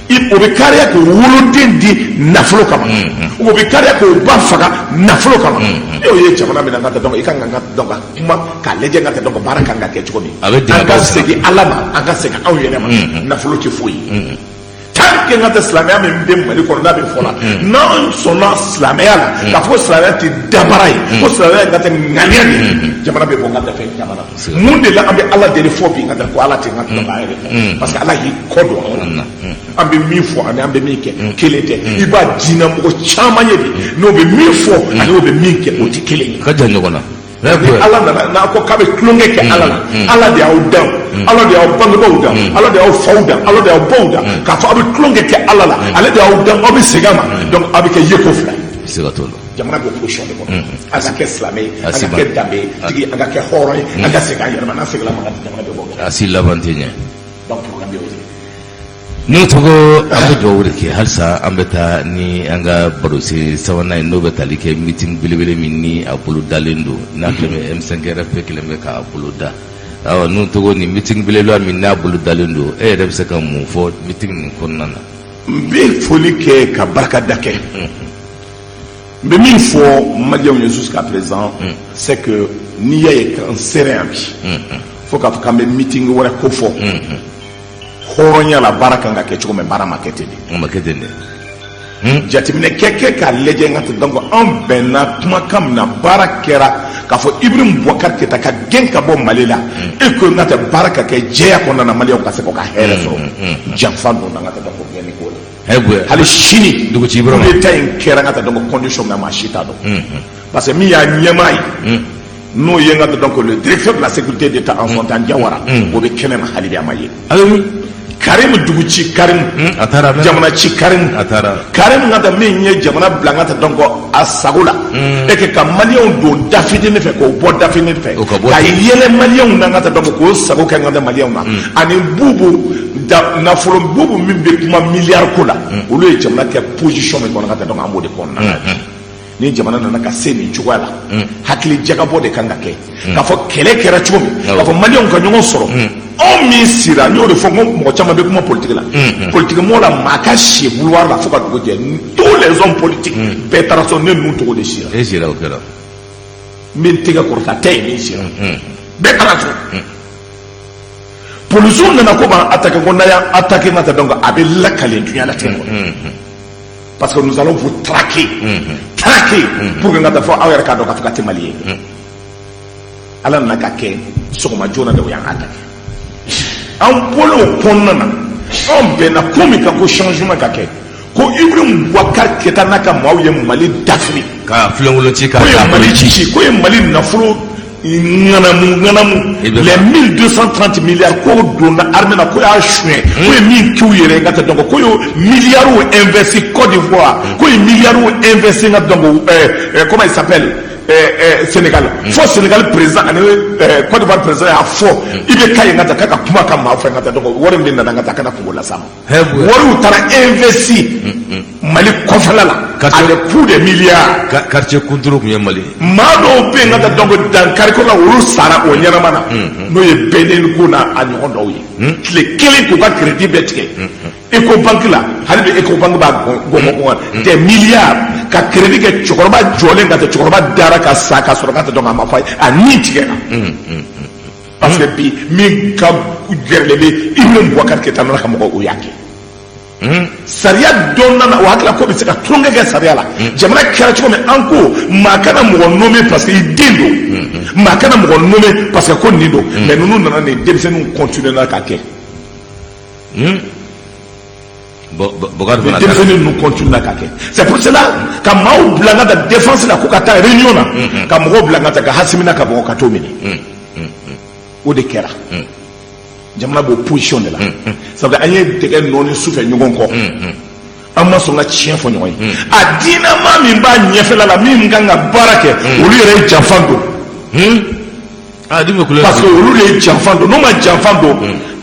O bɛ kariya k'o woloden di nafolo kama, o bɛ kariya k'o ba faga nafolo kama. E y'o ye jamana min na, ka taa donc i kan ka donc ka kuma k'a lajɛ, ka taa donc baara kan ka kɛ cogo min. A bɛ dingɛ An ka baw sen. segin Ala ma, an ka segin anw yɛrɛ ma. Nafolo tɛ foyi ye tant que n ka tɛ silamɛya min bɛ Mali kɔnɔ n'a bɛ fɔ la, n'an sɔnna silamɛya la, k'a fɔ ko silamɛya tɛ dabara ye, ko silamɛya ka tɛ ŋaniya de ye, jamana bɛ bɔ n ka tɛ fɛn caman na. Mun de la an bɛ Ala deli fɔ bi, n ka tɛ ko Ala tɛ n ka tɛ k'a yɛrɛ fɛ? Parce que Ala y'i kɔ don anw na. An bɛ min fɔ ani an bɛ min kɛ kelen tɛ. I b'a diinɛ mɔgɔ caman ye bi, n'o bɛ min fɔ ani o bɛ min kɛ, o tɛ kelen ye. Ka jan ɲɔgɔn na. Ni Ala nana n'a ko k'a bɛ tulonkɛ kɛ Ala la, Ala de y'aw dan, Ala de y'aw bangebaaw dan, Ala de y'aw faw dan, Ala de y'aw baw dan, k'a fɔ aw bɛ tulonkɛ kɛ Ala la, ale de y'aw dan, aw bɛ segin a ma, donc aw bɛ kɛ yeko fila ye. Siga t'o la. Jamana bɛ position de kɔnɔ, an ka kɛ silamɛ ye, an ka Asiba. kɛ danbe ye tigi, an ka kɛ hɔrɔn ye, an ka segin an yɛrɛ ma. N'an seginna ma, jamana bɛ bɔ gɛlɛya. A si laban tɛ ɲɛ. Donc problème bɛ o de. N'o tɔgɔ, an bɛ dugawu de kɛ halisa. An bɛ taa ni an ka barosen sabanan ye, n'o bɛ tali kɛ meeting belebele min ni a bolo dalen don, n'a kɛlen bɛ M5 RFP kɛlen bɛ k'a bolo da. Awɔ, n'o tɔgɔ, nin meeting belebele min n'a bolo dalen don, e yɛrɛ bɛ se ka mun fɔ meeting nin kɔnɔna na? N bɛ foli kɛ ka barikada kɛ. N bɛ min fɔ Malienw ye jusqu'à présent, c'est que n'i y'a ye k'an sera yan bi, fo k'a fɔ k'an bɛ meeting wɛrɛ ko fɔ, hɔrɔnya la, baara kan ka kɛ cogo min, baara ma kɛ ten de. O ma kɛ ten dɛ. Jateminɛ kɛ k'a lajɛ n ka ten. Donc an bɛnna kumakan min na, baara kɛra k'a fɔ Ibrahim Boubacar Keïta ka gɛn ka bɔ Mali la e ko n ka tɛ baara ka kɛ jɛya kɔnɔna na, Malienw ka se k'o ka hɛrɛ sɔrɔ. Janfa donna n ka tɛ donc gɛnni ko la. Hɛ bonya. Hali sini, Dugu ci Ibrahima. coup d'état in kɛra n ka tɛ donc condition min na, maa si t'a dɔn, parce que min y'a ɲɛmaa ye, n'o ye n ka tɛ donc le directeur de la sécurité d'État en son temps, Diawara, o bɛ kɛnɛ ma hali bi, a ma ye. A bɛ min? Karim Duguci Karim. A taara a mɛnna. Jamana ci Karim. A taara. Karim ka taa min ye jamana bila n ka taa donc a sago la e kɛ ka Malienw don da fitinin fɛ k'o bɔ da fitinin fɛ, O ka bɔ ka ten. yɛlɛ Malienw na, n ka taa donc k'o sago kɛ n ka taa Malienw na, ani Bubu da nafolo, Bubu min bɛ kuma miliyari ko la, olu ye jamana kɛ position min kɔnɔ, n ka taa donc an b'o de kɔnɔna na. Ni jamana nana ka se nin cogoya la, hakili jagabɔ de kan ka kɛ k'a fɔ kɛlɛ kɛra cogo min, k'a fɔ Malienw ka ɲɔgɔn sɔrɔ. Anw min sira, n y'o de fɔ, n ko mɔgɔ caman bɛ kuma politique la, politique mɔgɔ la, maa ka si boulevard la fo ka dugu jɛ. Tous les hommes politiques bɛɛ taara so, ne ninnu tɔgɔ de sira. E sira, o kɛra. N bɛ n tɛgɛ kɔrɔta tɛ yen, min sira, bɛɛ taara so. Polisiw nana ko b'an attaquer, ko n'a y'an attaquer, n ka taa donc a bɛ lakale diɲɛlatigɛ kɔnɔ, parce que nous allons vous traquer, traquer pour que n ka taa fɔ aw yɛrɛ k'a dɔn k'a fɔ k'a tɛ Mali ye. Ala nana ka kɛ sɔgɔma joona de, o y'an attaquer. An bɔlen o kɔnɔna na, anw bɛnna ko min kan, ko changement ka kɛ, Ko Ibrahim Boubacar Keita n'a ka maaw ye Mali dafiri. Ka filenkolon ci ka Ko ye Mali ci, ko ye Mali nafolo ŋanamu ŋanamu, les 1230 milliards, ko donna armée la, ko y'a suɲɛ, ko ye min k'u yɛrɛ ye, n ka taa. Donc ko ye milliards investi Côte d'Ivoire, ko ye milliards investi, n ka, donc comment il s'appelle, Sénégal, fo Sénégal président ani Côte d'Ivoire président y'a fɔ IBK ye, n ka taa, k'a ka kuma ka maa fɛ, n ka taa. Donc wari min nana, n ka taa, ka na kungo las'a ma. Wariw taara investi Mali kɔfɛla la à des coups de milliards. Quartier kunturu tun ye Mali. Maa dɔw bɛ yen, n ka taa, donc dankariko la, olu sara o ɲɛnama na, n'o ye BNN ko n'a a ɲɔgɔn dɔw ye. Tile kelen k'u ka crédit bɛɛ tigɛ Ecobank la, hali bi Ecobank b'a gɔngɔn gɔngɔn, des milliards, ka crédit kɛ cɛkɔrɔba jɔlen ka tɛ, cɛkɔrɔba dara ka sa ka sɔrɔ ka tɛ. Donc a ma fɔ a ye, a ni tigɛra, parce que bi min ka gɛrɛlen bɛ Ibrahim Boubacar Keita n'a ka mɔgɔw, o y'a kɛ. Sariya dɔ nana, o hakili ko bɛ se ka tulonkɛ kɛ sariya la. Jamana kɛra cogo min, an ko maa kana mɔgɔ nommer parce que i den don, maa kana mɔgɔ nommer parce que ko nin don. Mais ninnu nana, nin denmisɛnninw continuer na ka kɛ. Bokari fana. Denmisɛnnin ninnu continuer na ka kɛ. C'est pour cela ka maaw bila n ka taa défense la, ko ka taa réunion na, ka mɔgɔw bila n ka taa, ka Hasimina ka bɔ ka t'o minɛ. O de kɛra. Jamana b'o position de la, sabu an ye dɛgɛ nɔɔni sufɛ ɲɔgɔn kɔ, an ma sɔn ka tiɲɛ fɔ ɲɔgɔn ye. A diinɛma min b'a ɲɛfɛla la, min kan ka baara kɛ, olu yɛrɛ ye janfa don. Parce que olu de ye janfa don. N'u ma janfa don,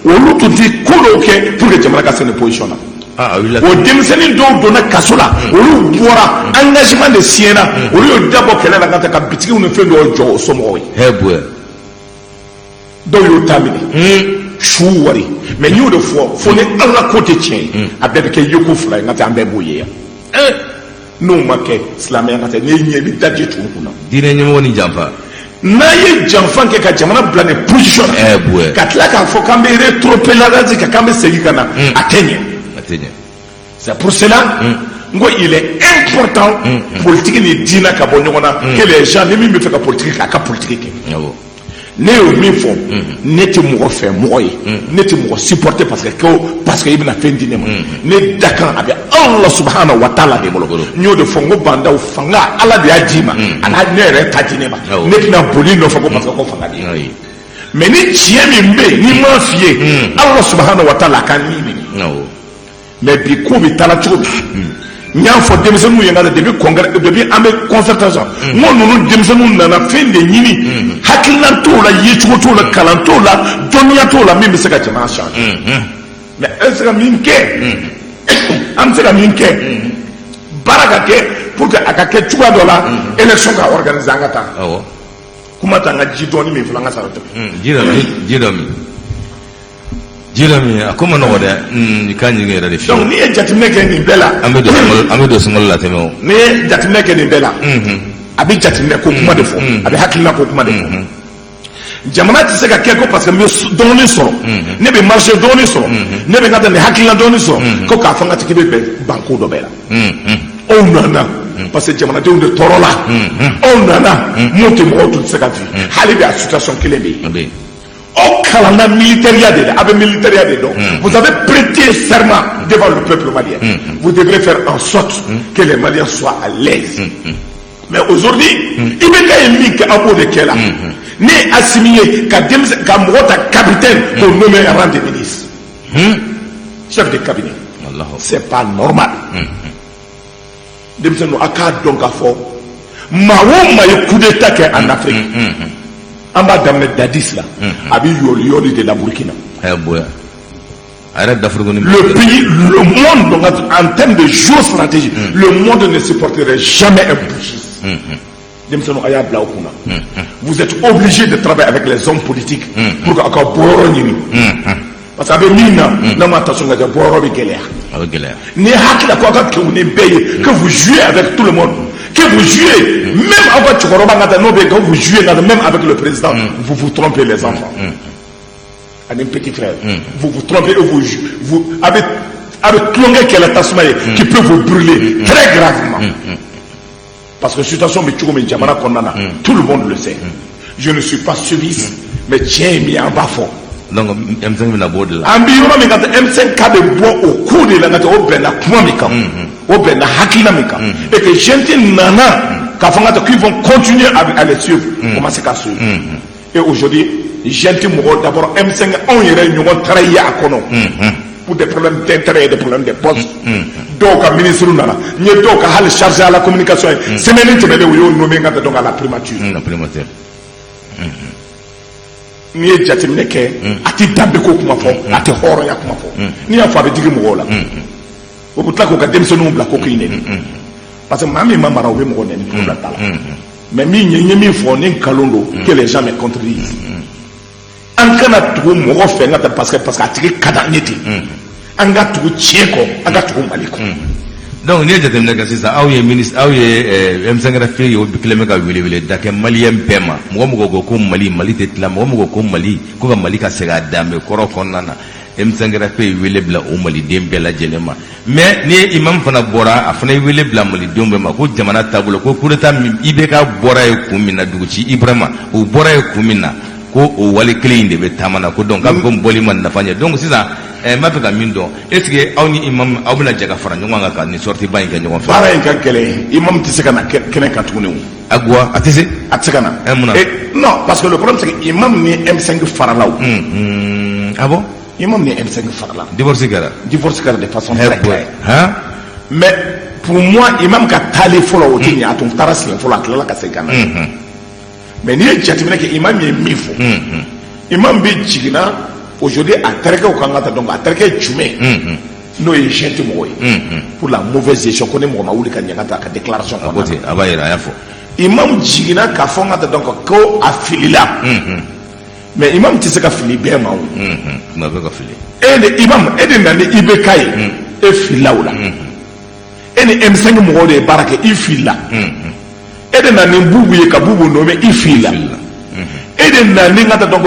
olu tun tɛ ko dɔw kɛ pour que jamana ka se nin position na. O denmisɛnnin dɔw donna kaso la, olu bɔra, engagement de signé na, olu y'o dabɔ kɛlɛ la ka taa ka bitigiw ni fɛn dɔw jɔ o somɔgɔw ye. Dɔw y'o ta minɛ su wari. Mais n y'o de fɔ, fo ni Ala ko tɛ tiɲɛ ye, a bɛɛ bɛ kɛ yeko fila ye. N ka taa, an bɛɛ b'o ye yan. N'o ma kɛ silamɛya ka taa n'i ɲɛ, i bɛ daji tugu kunna. Diinɛ ɲɛmɔgɔ ni janfa. N'a ye janfa kɛ ka jamana bila nin position na, ka tila k'a fɔ k'an bɛ rétropédalage kɛ, k'an bɛ segin ka na, a tɛ ɲɛ. A tɛ ɲɛ. C'est pour cela n ko il est important, politique ni diinɛ ka bɔ ɲɔgɔn na, que les gens, ni min bɛ fɛ ka politique kɛ, a ka politique kɛ. Ne y'o min fɔ, ne tɛ mɔgɔ fɛ mɔgɔ ye, ne tɛ mɔgɔ supporter parce que ko parce que i bɛna fɛn di ne ma. Ne dakan a bɛ Allah subahana wa taala de bolo. N y'o de fɔ, n ko bandaw, fanga, Ala de y'a d'i ma, ala ne yɛrɛ ta di ne ma. Ne tɛna boli nɔfɛ ko parce que ko fanga di. Mais ni tiɲɛ min bɛ yen, n'i m'a f'i ye, Allah subahana wa taala a ka ni minɛ. Mais bi ko bɛ taa cogo min, n y'a fɔ denmisɛnninw ye, n ka depuis congrès, depuis an bɛ concertation, n ko ninnu denmisɛnninw nana fɛn de ɲini, hakilina t'o la, yecogo t'o la, kalan t'o la, dɔnniya t'o la min bɛ se ka jamana changer. Mais an bɛ se ka min kɛ, an bɛ se ka min kɛ, baara ka kɛ pour que a ka kɛ cogoya dɔ la, élection ka organiser, an ka taa. Kuma t'an ka ji dɔɔni min fɔlɔ, an ka sara tɛmɛ. Ji dɔ, ji dɔ min, ji dɔ min, a ko ma nɔgɔ dɛ. I ka ɲini yɛrɛ de fiyewu. Donc n'i ye jateminɛ kɛ nin bɛɛ la. An bɛ don sunkalo la tɛmɛ o. N'i ye jateminɛ kɛ nin bɛɛ la, a bɛ jateminɛ ko kuma de fɔ, a bɛ hakilina ko kuma de fɔ. Jamana tɛ se ka kɛ ko parce que n bɛ dɔɔnin sɔrɔ, ne bɛ marché dɔɔnin sɔrɔ, ne bɛ ka taa nin hakilina dɔɔnin sɔrɔ, ko k'a fɔ n ka tigi bɛ bɛn banko dɔ bɛɛ la. Aw nana parce que jamanadenw de tɔɔrɔ la, aw nana mun tɛ, mɔgɔw tun tɛ se ka vi. Hali bi a situation kelen bɛ yen. Aw kalanna militaire de la, a bɛ militaire de dɔn. Vous avez prêté serment devant le peuple malien, vous devrez faire en sorte que les Maliens soient à l'aise. Mais aujourd'hui, IBK ye min kɛ, aw b'o de kɛ la. Ne ye Assimi ye ka denmisɛn, ka mɔgɔ ta capitaine k'o nommer rang de ministre, chef de cabinet, c'est pas normal. Denmisɛnninw, a k'a dɔn k'a fɔ maa o maa ye coup d'état kɛ en Afrique, an b'a daminɛ Dadis la, a bɛ yɔli yɔli de la Burkina. A yɛrɛ dafurugu ni. Le pays, le monde, donc en termes de géostratégie, le monde ne supporterait jamais un putschiste. Denmisɛnninw, a y'a bila aw kunna, vous êtes obligés de travailler avec les hommes politiques pour que aw ka bɔyɔrɔ ɲini, parce que a bɛ min na, n'a ma attention ka kɛ, bɔyɔrɔ bɛ gɛlɛya. A bɛ gɛlɛya. Ni hakili la ko aw ka kɛwu ni bɛɛ ye, que vous jouez avec tout le monde, que vous jouez même aw ka cɛkɔrɔba ka taa n'o bɛ yen, que vous jouez ka taa même avec le président, vous vous trompez, les enfants ani petit frère, vous vous trompez et vous vous a bɛ tulonkɛ kɛlɛ tasuma ye qui peut vous brûler très gravement. Parce que situation bɛ cogo min jamana kɔnɔna na, tout le monde le sait. Je ne suis pas suiviste, mais tiɲɛ ye min ye, an b'a fɔ. Donc M5 bɛna bɔ o de la. An bɛ yɔrɔ min ka taa, M5 ka bɛ bɔ o ko de la, ka taa o bɛnna kuma min kan, o bɛnna hakilina min kan, et que GNT nana k'a fɔ n ka taa qu'ils vont continuer à les suivre, o ma se ka suivre. Et aujourd'hui, GNT mɔgɔw, d'abord M5, anw yɛrɛ ɲɔgɔn taara ye a kɔnɔ pour des problèmes d'intérêt et des problèmes de poste. Dɔw ka ministre nana, n ye dɔw ka hali chargé à la communication ye, semaine tɛmɛnen, u y'o nommé ka taa donc à la primature. La primature. N'i ye jateminɛ kɛ, a tɛ danbe ko kuma fɔ, a tɛ hɔrɔnya kuma fɔ. N'i y'a fɔ, a bɛ digi mɔgɔw la. O bɛ tila k'u ka denmisɛnninw bila ko k'i nɛni, parce que maa min ma mara, o bɛ mɔgɔ nɛni, problème t'a la. Mais min ye, n ye min fɔ, ni nkalon don, que les gens me contredisent. An kana tugu mɔgɔ fɛ n ka taa parce que a tigi ka d'an ye ten. An ka tugu tiɲɛ kɔ, an ka tugu Mali kɔ. Donc n'i ye jateminɛ kɛ sisan, aw ye ministre, aw ye M5 RFP ye, o kɛlen bɛ ka welewele da kɛ maliyɛn bɛɛ ma. Mɔgɔ mɔgɔ ko ko Mali, Mali tɛ tila, mɔgɔ mɔgɔ ko Mali, ko ka Mali ka segin a danbe kɔrɔ kɔnɔna na, M5 RFP ye wele bila o maliden bɛɛ lajɛlen ma. Mais ni imam fana bɔra, a fana ye wele bila malidenw bɛɛ ma ko jamana taabolo, ko coup d'état min IBK bɔra ye kun min na, duguci Ibrahima o bɔra ye kun min na, ko o wale kelen in de bɛ taama na, ko donc k'a bɛ ko bɔli ma nafa ɲɛ. Donc sisan n b'a fɛ ka min dɔn, est ce que aw ni imam, aw bɛna jɛ ka fara ɲɔgɔn kan ka nin sortie ba in kɛ ɲɔgɔn fɛ? Baara in ka gɛlɛn, imam tɛ se ka na kɛnɛ kan tuguni o. Aguwa, a tɛ se. A tɛ se ka na. Mun na? Non, parce que le problème, c'est que imam ni M5 farala o. Ah bon? Imam ni M5 farala. Divorce kɛra. Divorce kɛra de façon très claire. Han. Mais pour moi, imam ka taalen fɔlɔ, o tɛ ɲɛ. A tun taara siɲɛ fɔlɔ, a tilala ka segin ka na. Mais n'i ye jateminɛ kɛ, imam ye min fɔ, imam bɛ jiginna aujourd'hui a terikɛw kan ka taa, donc a terikɛ jumɛn, n'o ye GNT mɔgɔ ye, pour la mauvaise gestion, ko ni mɔgɔ ma wuli ka ɲɛ ka taa a ka déclaration A ko kɔnɔna ten, a b'a yira, a y'a fɔ. Imam jiginna k'a fɔ n ka taa, donc ko a filila. Mais imam tɛ se ka fili bɛɛ ma o. Kuma bɛ ka fili. E de imam, e de nana ni IBK ye, e filila o la. E ni M5 mɔgɔw de ye baara kɛ, i filila. E de nana ni Bubu ye ka Bubu nommé, i filila. E de nana ni n ka taa, donc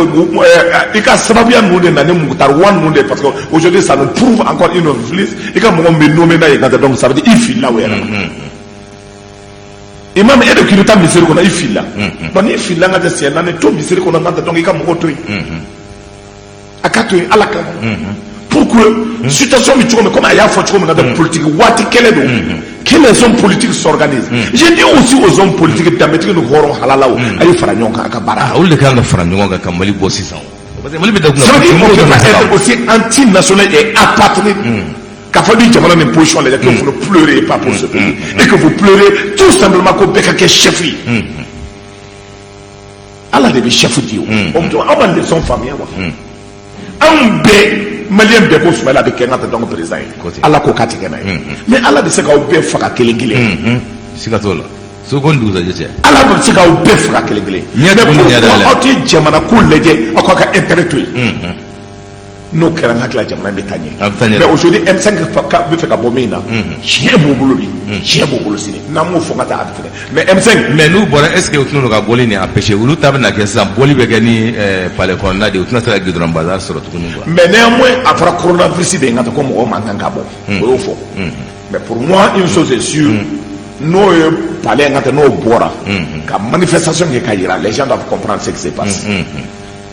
i ka sababuya ninnu de nana ni Moctar Ouane ninnu de, parce que aujourd'hui ça nous prouve encore une autre plus, i ka mɔgɔ min bɛ nommé n'a ye ka taa, donc ça veut dire i filila o yɛrɛ la. Imam, e de k'i bɛ taa misiri kɔnɔ, i filila. Bon, n'i filila, n ka tɛ siɲɛ naani to misiri kɔnɔ, n ka taa, donc i ka mɔgɔw to yen, a ka to yen Ala kama, pour que situation bɛ cogo min, comme a y'a fɔ cogo min na, ka politique waati kɛlɛ don, que les hommes politiques s'organisent. Je dis aussi aux hommes politiques, danbetigi ni hɔrɔn halalaw, a ye fara ɲɔgɔn kan, a ka baara kɛ. Ah, olu de kan ka fara ɲɔgɔn kan ka Mali bɔ sisan, parce que Mali bɛ da kunna. Ça veut dire qu'on mɔgɔw peut kan pas ka se ka être aussi anti-national et apatride. K'a fɔ ni jamana nin position lajɛ, que vous ne pleurez pas pour ce pays et que vous pleurez tout simplement ko bɛɛ ka kɛ chef ye. Ala de bɛ chef di o. O tuma, aw ma leçon faamuya wa? Anw bɛɛ, maliyɛn bɛɛ ko Sumayila bɛ kɛ n ka taa donc président ye. Ko ten. Ala ko k'a tɛ kɛ n'a ye. Mais Ala bɛ se k'aw bɛɛ faga kelen kelen. Siga t'o la, so ko ni dugusajɛ cɛ. Ala bɛ se k'aw bɛɛ faga kelen kelen. Ɲɛ Mais tugun ni ɲɛ pourquoi dayɛlɛ. aw tɛ jamana ko lajɛ, aw k'aw ka intérêt to yen? N'o kɛra, n hakili la, jamana bɛ taa ɲɛ. A bɛ taa ɲɛ. Mais aujourd'hui, M5 bɛ fɛ ka bɔ min na, tiɲɛ b'u bolo bi, tiɲɛ b'u bolo sini. N'an m'o fɔ ka taa, a bɛ fɛnɛ. Mais M5 Mais n'u bɔra, est ce que u tɛna ka bɔli nin empêcher? Olu ta bɛna kɛ sisan, bɔli bɛ kɛ ni palais kɔnɔna de ye, u tɛna se ka goudron bazar sɔrɔ tuguni quoi. Mais néanmoins, a fɔra coronavirus de ye, n ka taa ko mɔgɔ man kan ka bɔ, o y'o fɔ. Mais pour moi, une chose est sûre, n'o ye palais, n ka taa, n'o bɔra ka manifestation kɛ ka yira, les gens doivent comprendre ce qui se passe.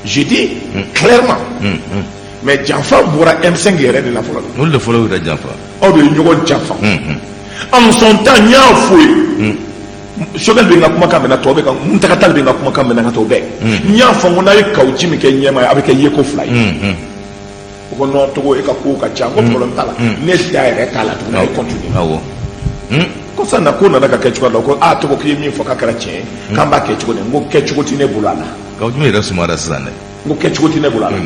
Je dis clairement, mais janfa bɔra M5 yɛrɛ de la fɔlɔ. Olu de fɔlɔ y'u yɛrɛ janfa. Aw de ye ɲɔgɔn janfa. En son temps, n y'a fɔ ye, Choguel bɛ n ka kumakan mɛn na, tɔw bɛ ka Muntaka Tall bɛ n ka kumakan mɛn na, ka tɔw bɛɛ. N y'a fɔ n ko n'a ye Kaou min kɛ ɲɛmaa ye, a bɛ kɛ yeko fila ye. O ko non, Togo, e ka kow ka ca. N ko problème t'a la, ne da yɛrɛ t'a la tuguni, a ye continuer. Ko sisan na, ko nana ka kɛ cogoya dɔ la, ko aa, Togo, k'i ye min fɔ k'a kɛra tiɲɛ ye, k'an b'a kɛ cogo di? N ko kɛcogo tɛ ne bolo a la. Kaou Djim yɛrɛ sumara sisan dɛ. N ko kɛcogo tɛ ne bolo a la,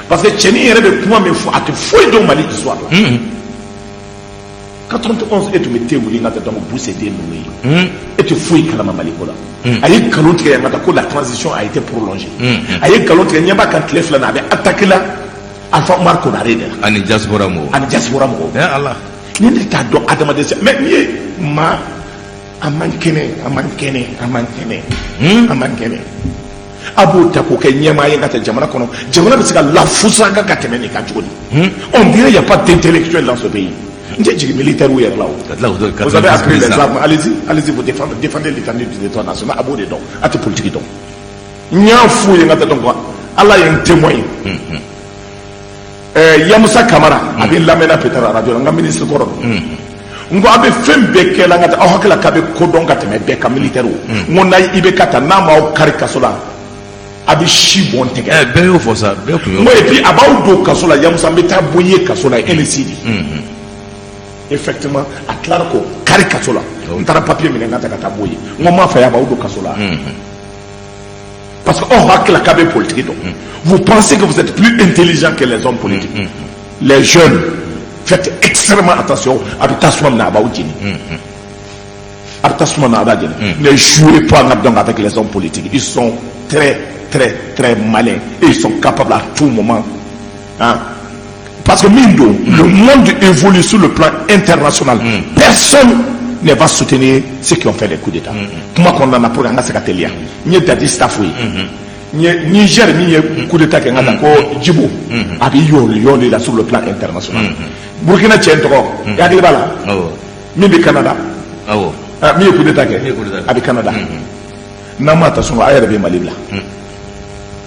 parce que cɛnin yɛrɛ bɛ kuma min fɔ, a tɛ foyi dɔn Mali histoire la. 91, e tun bɛ te wuli n ka taa, donc Buse den ninnu ye, e tɛ foyi kalama Mali ko la. A ye nkalon tigɛ yan ka taa ko la transition a été prolongée. A ye nkalon tigɛ, ɲɛ b'a kan tile 2 na, a bɛ attaqué la Alpha Oumar Konaré de la. Ani diaspora mɔgɔw. Ani diaspora mɔgɔw. Eh Ala. Ni ne t'a dɔn adamaden sɛ, mais n'i ye maa, a man kɛnɛ, a man kɛnɛ, a man kɛnɛ, a man kɛnɛ, a b'o ta k'o kɛ ɲɛmaa ye ka taa jamana kɔnɔ, jamana bɛ se ka lafusaka ka tɛmɛ nin kan cogo di? On dirait il y a pas d'intellectuel dans ce pays. N tɛ jigin militaire yɛrɛ la o. Ka tila k'o to Vous avez appris les armes, allez-y, allez-y, vous défendre, défendez l'étendue du territoire national. A b'o de dɔn, a tɛ politique dɔn. N y'a f'u ye n ka taa, donc Ala ye n témoin ye. Yamusa Kamara, a bɛ n lamɛnna peut-être radio la, n ka ministre kɔrɔ don. N ko a bɛ fɛn bɛɛ kɛ la, n ka taa aw hakili la k'a bɛ ko dɔn ka tɛmɛ bɛɛ kan, militaire. N ko n'a ye IBK ta, n'a m'aw kari kaso la, a bɛ si bɔn tigɛ. Bɛɛ y'o fɔ sa, bɛɛ tun y'o. N ko et puis a b'aw don kaso la, Yamusa, n bɛ taa bɔ i ye kaso la, e ni Sidi. Effectivement, a tilara k'o kari kaso la. N taara papier minɛ, n ka ta ka taa bɔ yen. N ko n m'a fɛ, a b'aw don kaso la, parce que aw hakili la k'a bɛ politique dɔn. Vous pensez que vous êtes plus intelligent que les hommes politiques. Les jeunes, faites extrêmement attention. A bɛ tasuma min na, a b'aw jeni. A bɛ tasuma na, a b'a jeni. Ne jouez pas donc avec les hommes politiques. Ils sont très très très malins et ils sont capables à tout moment, hein. Parce que min don, le monde évolue sur le plan international. Personne ne va soutenir ceux qui ont fait des coups d'État. Kuma kɔnɔna na, pour an ka se ka teliya, n ye Dadi Staff ye, n ye Niger min ye coup d'État kɛ, n ka taa ko Djibo, a bɛ yɔli yɔli la sur le plan international. Burkina cɛ, n tɔgɔ, i hakili b'a la, min bɛ Canada, min ye coup d'État kɛ, a bɛ Canada. N'an ma attention, a yɛrɛ bɛ Mali bila,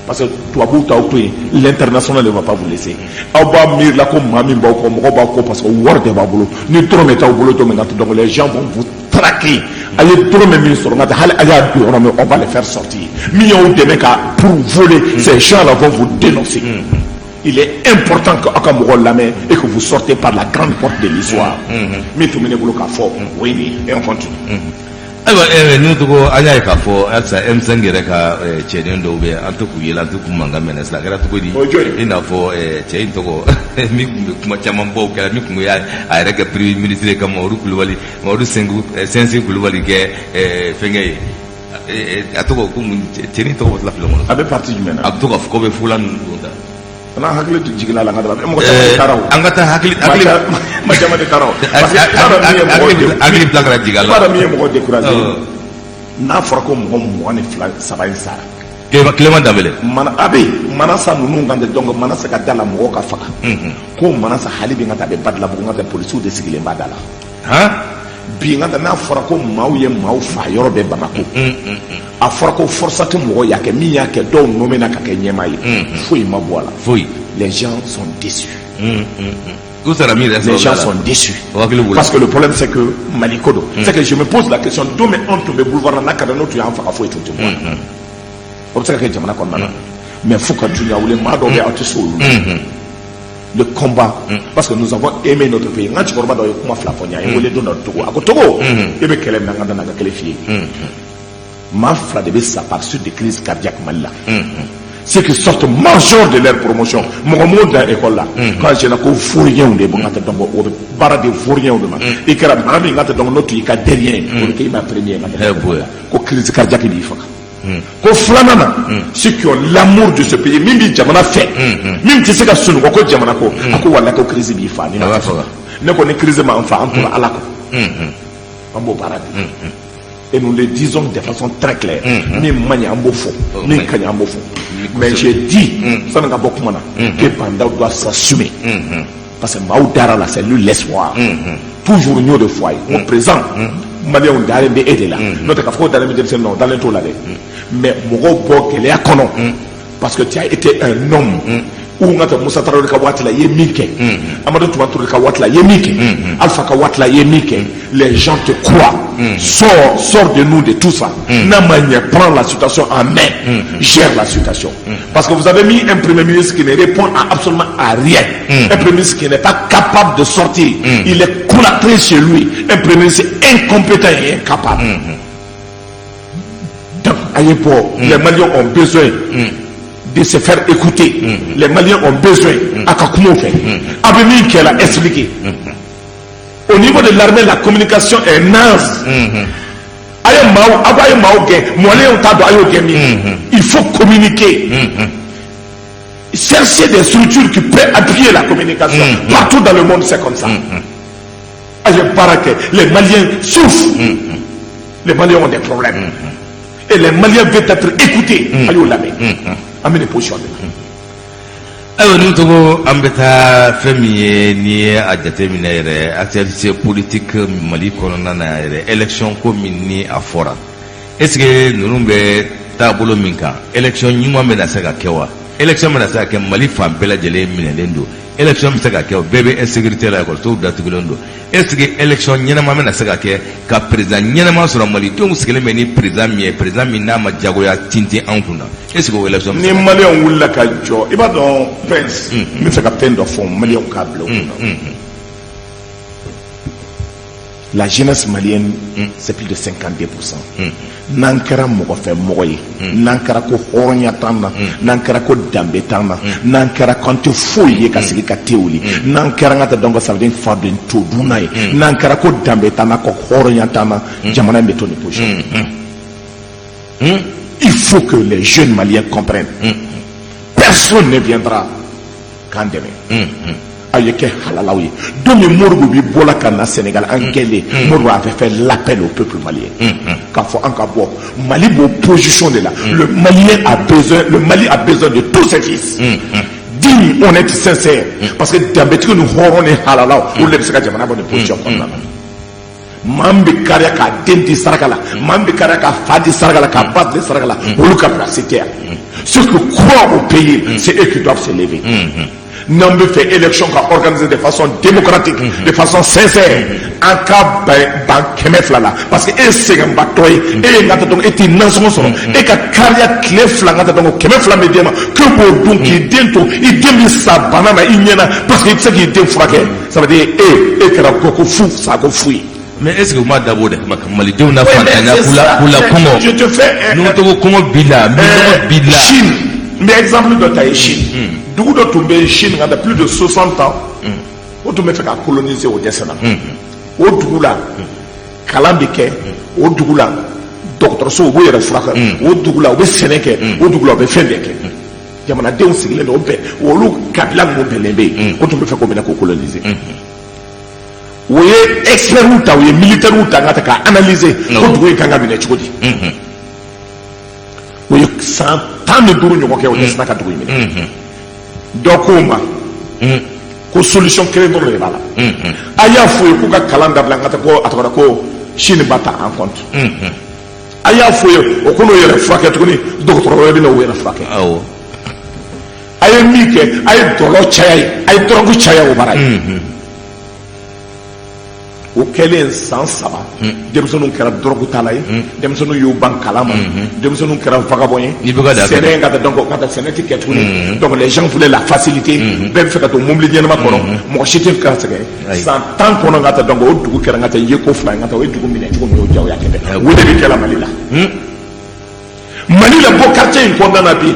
parce que tubabuw t'aw to yen. L'international ne va pas vous laisser. Aw b'a miiri la ko maa min b'aw kɔ, mɔgɔw b'aw kɔ, parce que wari de b'aw bolo. Ni dɔrɔmɛ t'aw bolo don min na, donc les gens vont vous traquer. A ye dɔrɔmɛ min sɔrɔ, n ka hali a y'a don yɔrɔ min, on va les faire sortir. Min y'aw dɛmɛ ka pour voler, ces gens-là vont vous dénoncer. Il est important que aw ka mɔgɔw lamɛn et que vous sortez par la grande porte de l'histoire. Min tun bɛ ne bolo k'a fɔ, o ye nin ye, et on continue. Ayiwa, n'u tɔgɔ, an y'a ye k'a fɔ halisa M5 yɛrɛ ka cɛden dɔw bɛ, an tɛ k'u yela, an tɛ k'u mankan mɛnɛ sisan. A kɛra cogo di? O ye jɔn ye? I n'a fɔ cɛ in tɔgɔ min tun bɛ kuma caman baw kɛra, min tun y'a a yɛrɛ kɛ premier ministre ye, ka Mamadu Kulubali, Mamadu Senku Sɛnsi Kulubali kɛ fɛnkɛ ye. A tɔgɔ ko mun? Cɛnin tɔgɔ bɔ tila fili kɔnɔ. A bɛ parti jumɛn na? A bɛ to ka fɔ k'o bɛ fulan ninnu don ta. N'a hakili jiginna la, n ka daba mɔgɔ caman de taara o. An ka taa hakili hakili maa caman de taara o, parce que i b'a dɔn min ye mɔgɔ Hakili bila ka jigin a i la. b'a dɔn min ye mɔgɔ découragé, n'a fɔra ko mɔgɔ 22, saba in sara. Clément Dembélé. Mana a bɛ yen, Manasa ninnu kan tɛ, donc Manasa ka da la mɔgɔw ka faga ko Manasa hali bi n ka taa a bɛ Badilabugu, n ka taa polisiw de sigilen b'a da la. Bi n ka taa, n'a fɔra ko maaw ye maaw fa yɔrɔ bɛɛ Bamako, a fɔra ko forçat mɔgɔw y'a kɛ, min y'a kɛ, dɔw nommé na ka kɛ ɲɛmaa ye, foyi ma bɔ a la. Foyi. Les gens sont déçus. U sara min yɛrɛ. Les gens sont déçus. O hakili b'u la. Parce que le problème, c'est que Mali ko don, c'est que je me pose la question, don min anw tun bɛ boulevard la, n'a ka di n'o tun y'an faga, foyi tun tɛ bɔ a la. O bɛ se ka kɛ jamana kɔnɔna na, mais fo ka dunya wuli, maa dɔw bɛ, aw tɛ se olu la. Le combat, parce que nous avons aimé notre pays. N ka cɛkɔrɔba dɔ ye kuma fila fɔ n ye. A ye n wele don dɔ Togo, a ko: "Togo, e bɛ kɛlɛ min na, n ka da n ka kelen f'i ye. Maa fila de bɛ sa par suite de crise cardiaque Mali la, ceux qui sortent major de leur promotion, mɔgɔ m'o dan école la quand je ko vaurien de bɔ, n ka tɛ, donc o bɛ baara di vaurien de ma. I kɛra maa min, ka tɛ, donc n'o tun y'i ka dernier, o bɛ kɛ i ma premier, n ka tɛ, ko crise cardiaque b'i faga." Ko filanan na, ceux qui ont l'amour de ce pays, min bɛ jamana fɛ, min tɛ se ka sunɔgɔ ko jamana ko, a ko walahi, ko crise b'i fa ni ma. Ne ko ni crise m'an fa, an tora Ala kɔ, an b'o baara de. Et nous le disons de façon très claire: min man ɲi, an b'o fɔ; min ka ɲi, an b'o fɔ. Mais j'ai dit, sani ka bɔ kuma na, que Bah N'Daw doit s'assumer, parce que maaw dara la, c'est lui l'espoir. Toujours n y'o de fɔ a ye, n ko président, maliyɛnw dalen bɛ e de la. N'o tɛ k'a fɔ ko dalen bɛ denmisɛnnin na, o dalen t'o la dɛ. Mais mɔgɔw bɔ gɛlɛya kɔnɔ, parce que tu as été un homme ou n ka taa Musa Tarawele ka waati la, i ye min kɛ, Amadu Tumani Ture ka waati la, i ye min kɛ, Alpha ka waati la, i ye min kɛ, les gens te croient. Sors, sors de nous de tout ça. N'a ma ɲɛ, prends la situation en main, gère la situation, parce que vous avez mis un premier ministre qui ne répond à absolument à rien, un premier ministre qui n'est pas capable de sortir, il est cloîtré chez lui, un premier ministre incompétent et incapable. Donc a ye bɔ. Les Maliens ont besoin de se faire écouter. Les Maliens ont besoin a ka kuma u fɛ. A bɛ min kɛ la, expliquer. Au niveau de l'armée, la communication est naze. A ye maaw, aw a ye maaw gɛn, Maliens t'a dɔn a y'o gɛn min. Il faut communiquer. Chercher des structures qui peuvent appuyer la communication. Partout dans le monde, c'est comme ça. A ye baara kɛ. Les Maliens souffrent. Les Maliens ont des problèmes. Et les Maliens veulent être écoutés. A y'o lamɛn. An bɛ nin position de la. Ayiwa, n'u togo, an bɛ taa fɛn min ye, n'i ye a jateminɛ yɛrɛ, actualité politique Mali kɔnɔna na yɛrɛ, élection ko min ni a fɔra, est ce que ninnu bɛ taabolo min kan, élection ɲuman bɛ na se ka kɛ wa? Élection bɛna se ka kɛ Mali fan bɛɛ lajɛlen minɛlen don. Élection bɛ se ka kɛ, o bɛɛ bɛ insécurité la, ekɔlisow datugulen don. Est ce que élection ɲɛnama bɛna se ka kɛ ka président ɲɛnama sɔrɔ? Malidenw sigilen bɛ ni président min ye, président min n'a ma jagoya tintin an kun na, est ce que o élection bɛ se Ni ka kɛ? Maliyɛnw wulila ka jɔ, i b'a dɔn, Prince, n bɛ fɛ ka fɛn dɔ fɔ Maliyɛnw k'a bila u kunna. La jeunesse malienne, c'est plus de 52%. N'an kɛra mɔgɔ fɛ mɔgɔ ye, n'an kɛra ko hɔrɔnya t'an na, n'an kɛra ko danbe t'an na, n'an kɛra k'an tɛ foyi ye ka sigi ka te wuli, n'an kɛra n ka taa, donc ça veut dire faden to dunna ye, n'an kɛra ko danbe t'an na, ko hɔrɔnya t'an na, jamana in bɛ to nin position. Il faut que les jeunes Maliens comprennent, personne ne viendra k'an dɛmɛ. Aw ye kɛ halalaw ye. Don min Modibo bi bɔla ka na Sénégal, an kɛlen, Modibo avait fait l'appel au peuple malien k'a fɔ an ka bɔ. Mali b'o position de la. Le Malien a besoin, le Mali a besoin de tous ses fils dignes, honnêtes, sincères, parce que danbetigi ni hɔrɔn ni halalaw, olu de bɛ se ka jamana bɔ nin position kɔnɔna na. Maa min bɛ kariya k'a den di saraka la, maa min bɛ kariya k'a fa di saraka la, k'a ba di saraka la, olu ka place tɛ yan. Ceux qui croient au pays, c'est eux qui doivent se lever. N'an bɛ fɛ élection ka organiser de façon démocratique, de façon sincère, an ka ban 200 la, parce que e ye sɛgɛnbatɔ ye, e ye n ka taa dɔn, e t'i nasɔngɔ sɔrɔ, e ka kariya tile 2, n ka taa dɔn, 200 bɛ d'e ma k'e b'o dun k'i den to, i den bɛ sa bana na i ɲɛna parce que i tɛ se k'i den furakɛ. Ça veut dire e kɛra koko fu sako fu ye. Mais est ce que u ma dabɔ o de kama ka malidenw na fantanya k'u la kɔngɔ? Je te fais N'u tɔgɔ kɔngɔ b'i la, minnɔgɔ b'i la. Chine, n bɛ exemple dɔ ta ye. Chine, dugu dɔ tun bɛ Chine ka taa plus de 60 ans, o tun bɛ fɛ ka coloniser, o dɛsɛra. O dugu la, kalan bɛ kɛ o dugu la, dɔgɔtɔrɔso, u b'u yɛrɛ furakɛ o dugu la, u bɛ sɛnɛ kɛ o dugu la, u bɛ fɛn bɛɛ kɛ. Jamanadenw sigilen don o bɛɛ, olu kabila ninnu bɛnnen bɛ yen. O tun bɛ fɛ k'o minɛ k'o coloniser. O ye experts ta, u ye militaires ta, n ka ta k'a analyser ko dugu in kan ka minɛ cogo di. O ye san 15 ɲɔgɔn kɛ, o dɛsɛra ka dugu in minɛ. Dɔ k'o ma ko solution kelen dɔrɔn de b'a la: a y'a f'u ye k'u ka kalan dabila, n ka taa ko a tɔgɔ ko Chine b'a ta en compte. A y'a f'u ye o ko n'o yɛrɛ furakɛ tuguni, dɔgɔtɔrɔ wɛrɛ bɛ na o yɛrɛ furakɛ. A ye min kɛ, a ye dɔlɔ caya ye, a ye dɔrɔgu caya, o baara ye. O kɛlen, san 3, denmisɛnninw kɛra dɔrɔgu tala ye, denmisɛnninw y'u ban kalan ma, denmisɛnninw kɛra vagabond ye. N'i bɛ ka da Sɛnɛ ka taa, donc ka taa sɛnɛ tɛ kɛ tuguni. Donc les gens voulaient la facilité, bɛɛ bɛ fɛ ka don mobili ɲɛnama kɔnɔ, mɔgɔ si tɛ fɛ ka sɛgɛn. San 10 kɔnɔ, ka taa, donc o dugu kɛra, ka taa ye ko fila ye, ka taa o ye dugu minɛ cogo min, o jagoya kɛ dɛ. O de bɛ kɛla Mali la. Mali la, bɔ quartier in kɔnɔna na bi,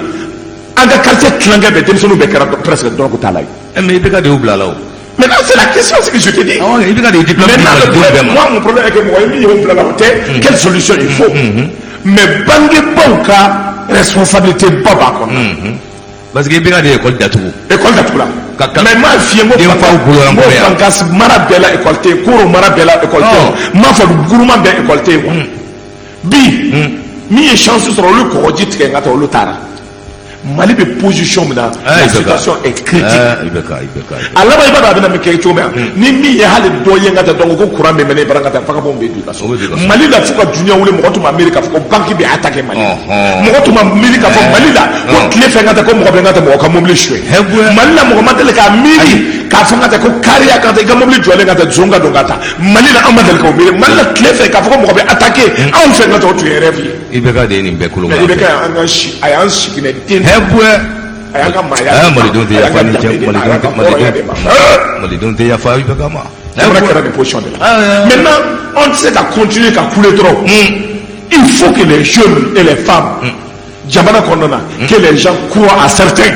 an ka quartier tilankɛ bɛɛ, denmisɛnninw bɛɛ kɛra presque dɔrɔgu tala ye. Mais i bɛ ka de y'u bila la o. Maintenant, c'est la question, c'est que je te dis. Ah, i bɛ ka de diplôme di Maintenant, le malidenw bɛɛ problème, ma. moi, mon problème est que mɔgɔ ye min ye o bila la, o tɛ. Quelle solution il faut? Mais bangebaw ka responsabilité ba b'a kɔnɔ. Parce que i bɛ ka de école datugu. École datugula. Mais n m'a f'i ye n ko Denfaw bolo n ko yan. Bankas mara bɛɛ la école tɛ yen, Koro mara bɛɛ la école tɛ yen, n m'a fɔ groupement bɛɛ école tɛ yen quoi. Bi, min ye chance sɔrɔ, olu kɔgɔji tigɛ n ka taa, olu taara. Mali bɛ position min na, Ah, la IBK. situation est critique. Ah, IBK, IBK. A laban, i b'a dɔn a bɛna min kɛ cogo min na, ni min ye hali dɔ ye n ka taa, donc ko courant bɛ mɛnɛ i bara, n ka taa vagabond bɛ don i ka so. O bɛ don i ka so. Mali la, fo ka dunuya wuli, mɔgɔ tun ma miiri k'a fɔ ko banque bɛ attaquer Mali la. Mɔgɔ tun ma miiri k'a fɔ Mali la ko tile fɛ, n ka taa ko mɔgɔ bɛ n ka taa mɔgɔ ka mobili suɲɛ. Hɛbuɛ. Mali la, mɔgɔ ma deli k'a miiri k'a fɔ n ka taa ko kariya ka taa i ka mobili jɔlen ka taa zon ka don ka taa. Mali la, an ma deli k'o miiri. Mali la, tile fɛ k'a fɔ ko mɔgɔ bɛ attaquer anw fɛ, n ka taa, o tun ye rêve ye. IBK de ye nin bɛɛ kolon. Mais i bɛ kɛ an ka si, a y'an siginɛ den, Hɛbuɛ. a y'an ka maaya, Ah, malidenw tɛ a y'an yafa ka ni cɛ danbe de ma, a y'an ka malidenw hɔrɔnya de ma. tɛ, malidenw tɛ yafa IBK ma. Jamana kɛra nin position de la. Ah, ah, ah. Maintenant, on tɛ se ka continuer ka couler dɔrɔn. Il faut que les jeunes et les femmes, jamana kɔnɔna na, que les gens croient à certains.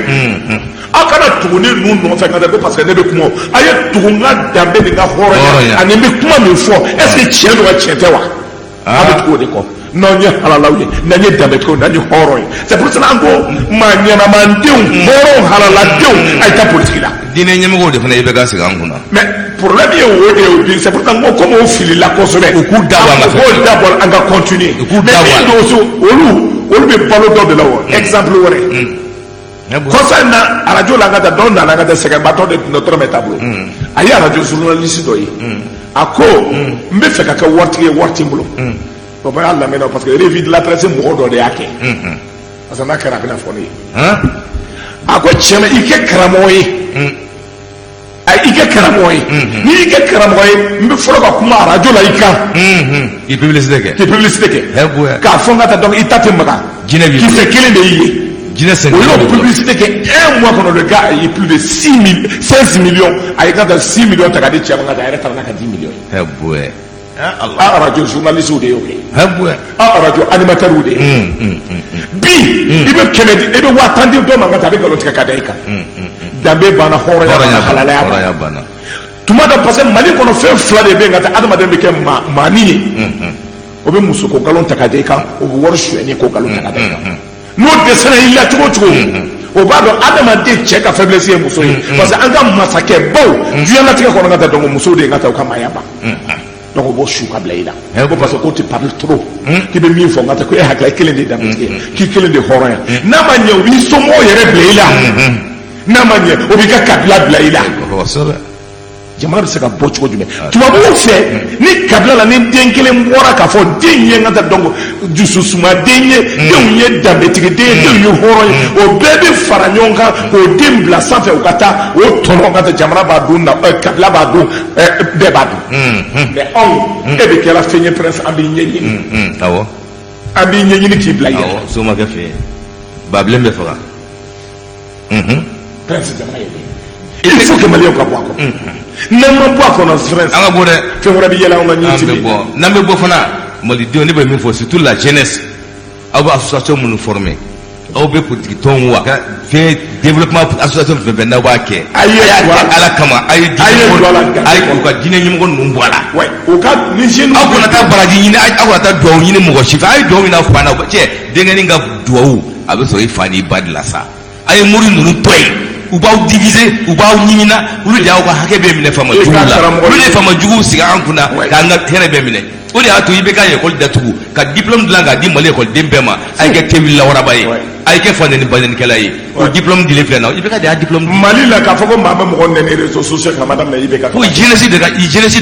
Aw kana tugu ne ninnu nɔfɛ ka taa ko parce que ne bɛ kuma. A ye tugu n ka danbe ni n ka hɔrɔnya Hɔrɔnya. ani n bɛ kuma min fɔ, est ce que tiɲɛ don wa, tiɲɛ tɛ wa? A bɛ tugu o de kɔ. N'anw ye halalaw ye, n'an ye danbetigiw, n'an ye hɔrɔn ye, c'est pour cela an ko maa ɲɛnamadenw, hɔrɔn halaladenw, a ye taa politique la. Diinɛ ɲɛmɔgɔw de fana IBK sigi an kunna. Mais problème ye o de ye o bi. C'est pourtant n ko comme o filila kosɛbɛ, U k'u da bɔ an ka u k'o da bɔ, an ka continuer. U k'u da Mais bɔ a min la. don so, olu bɛ balo dɔ de la. O exemple wɛrɛ, kɔsa in na, arajo la, an ka taa dɔw nana, an ka taa sɛgɛnbatɔ de tun dɔrɔmɛ t'a bolo. A ye arajo journaliste dɔ ye, a ko n bɛ fɛ ka kɛ waritigi ye, wari tɛ n bolo. Papa y'a lamɛn parce que revue de la presse mɔgɔ dɔ de y'a kɛ, parce que n'a kɛra a bɛna fɔ ne ye. Han? A ko cɛ ma, i kɛ karamɔgɔ ye, a i kɛ karamɔgɔ ye. N'i y'i kɛ karamɔgɔ ye, n bɛ fɔlɔ ka kuma arajo la i kan. I publicité kɛ. K'i publicité kɛ. Ɛ bonya. K'a fɔ n ka taa, donc i ta tɛ maga. Jinɛ b'i bolo. Kisɛ kelen de y'i ye. Jinɛ sen O kelen y'o b'i bolo. publicité kɛ un mois kɔnɔ, le gars a eu plus de 6 mille, 16 millions. A ye ka taa 6 millions ta ka di cɛ ma, ka taa a yɛrɛ taara n'a ka 10 millions ye. Ɛ bonya. Allah. An arajo journaliste de y'o kɛ. Ɛ bonya. An arajo animateur de ye. Bi i bɛ 100 di, i bɛ 10 000 di dɔ ma ka taa, a bɛ nkalon tigɛ ka da i kan. Danbe banna, hɔrɔnya banna, halalaya banna. Hɔrɔnya banna. Tuma dɔ, parce que Mali kɔnɔ, fɛn fila de bɛ yen ka taa adamaden bɛ kɛ maa maani ye. O bɛ muso ko nkalon ta ka da i kan, o bɛ wari sonyɛni ko nkalon ta ka da i kan. N'o dɛsɛra i la cogo o cogo, o b'a dɔn adamaden cɛ ka faiblesse ye muso ye, parce que an ka masakɛbaw diɲɛlatigɛ kɔnɔ ka taa, donc musow de ye ka taa u ka maaya ban. Donc o b'o su ka bila i la ko parce que ko tu parles trop, k'i bɛ min fɔ n ka taa, ko e hakili i kelen de ye danbetigi ye, k'i kelen de ye hɔrɔn ye. N'a ma ɲɛ, o b'i somɔgɔw yɛrɛ bila i la. N'a ma ɲɛ, o b'i ka kabila bila i la. Kosɛbɛ. Jamana bɛ se ka bɔ cogo jumɛn tubabuw fɛ ni kabila la, ni den kelen bɔra k'a fɔ den ye n ka taa, donc dususumaden ye, denw ye danbetigi den ye, denw ye hɔrɔn ye, o bɛɛ bɛ fara ɲɔgɔn kan k'o den bila sanfɛ, u ka taa o tɔnɔ ka taa, jamana b'a dun na, kabila b'a dun, bɛɛ b'a dun. Mais anw, e bɛ kɛra fɛn ye, prince, an b'i ɲɛɲini. An b'i ɲɛɲini k'i bila i yɛrɛ. Awɔ, somakɛ fɛ yen, babilen bɛ faga. Prince, jamana ye, il faut que maliyɛnw ka bɔ a kɔnɔ. N'an ma bɔ a kɔnɔ, prince, An ka bɔ dɛ. fɛn wɛrɛ bɛ yɛlɛ anw na. An Ɲin ti bɛ bɔ, n'an bɛ bɔ fana, malidenw, ne bɛ min fɔ, surtout la jeunesse, aw bɛ association minnu former, aw bɛ politique tɔnw, wa ka fɛn développement association fɛn fɛn n'aw b'a kɛ, A ye y'a don a kɛ la. Ala kama, a ye A ye don a la. a ye u ka diinɛ ɲɛmɔgɔ ninnu bɔ a la. Ouais, o ka ni jeunes. Aw kana taa baraji ɲini, aw kana taa duwawu ɲini mɔgɔ si fɛ. A ye duwawu ɲini aw fa n'a cɛ denkɛnin ka duwawu, a bɛ sɔrɔ i fa n'i ba de la sa. A ye mori ninnu to yen, u b'aw diviser, u b'aw ɲiɲina, olu de y'aw ka hakɛ bɛɛ minɛ faama I ka juguw la. karamɔgɔ Olu de ye faama juguw sigi an kunna Ouais. k'an ka hɛrɛ bɛɛ minɛ. O de y'a to i bɛ ka ekɔli datugu ka diplôme dilan k'a di Mali ekɔliden bɛɛ ma. A ye kɛ tewuli waraba ye, Ouais. a ye kɛ fanɛni banɛnikɛla ye. O diplôme dilen filɛ na, i bɛ ka de y'a diplôme di. Mali la, k'a fɔ ko maa bɛ mɔgɔ nɛni réseaux sociaux kan, ma daminɛ i bɛ ka. Ko jeunesse de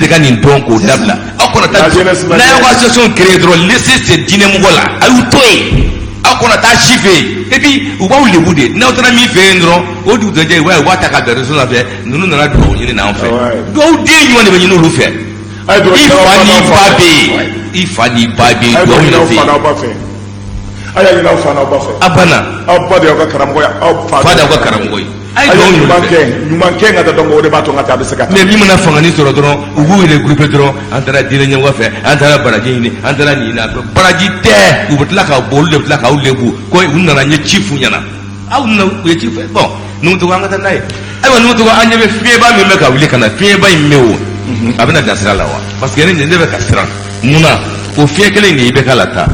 ka nin dɔn k'o dabila. Aw kana taa La jeunesse n'a y'aw ka association créer dɔrɔn, laissez ces diinɛ mɔgɔ la, a y'u to yen. Aw kana taa si fɛ yen. Et puis u b'aw lebu de. N'aw taara min fɛ yen dɔrɔn, o dugujɛ i b'a ye u b'a ta k'a bila réseau sanfɛ: ninnu nana dugawu ɲini n'an fɛ. Ouais. Dugawu den ɲuman de bɛ ɲini olu fɛ. A ye dugawu I ɲini aw fa fa n'i n'aw ba fa bɛ fɛ. yen, i fa n'i ba bɛ A yen, ye dugawu dugawu ɲini ɲini aw fɛ fa yen. n'aw ba fɛ. A y'a ɲini aw fa n'aw ba fɛ. A banna. Aw ba de y'aw ka karamɔgɔ ye, aw fa. Fa de y'aw ka karamɔgɔ ye. A ye A ye dugawu ɲini olu ɲuman fɛ. kɛ, ɲuman kɛ, ka taa, donc o de b'a to n ka taa, a bɛ se ka taa. Mais min mana fangani sɔrɔ dɔrɔn, u b'u regrouper dɔrɔn: an taara diinɛ ɲɛmɔgɔ fɛ, an taara baraji ɲini, an taara nin ɲini. Baraji tɛ. U bɛ tila ka bɔ, olu de bɛ tila k'aw lebu ko u nana n ye ci f'u ɲɛna. Aw nana, u ye ci fɛ. Bon, numu tɔgɔ, an ka taa n'a ye. Ayiwa, numu tɔgɔ, an ɲɛ bɛ fiɲɛba min bɛ ka wuli ka na, fiɲɛba in mɛn o, a bɛna dan sira la wa? Parce que ne bɛ ka siran. Mun na o fiɲɛ kelen in de i bɛ k'a la taa?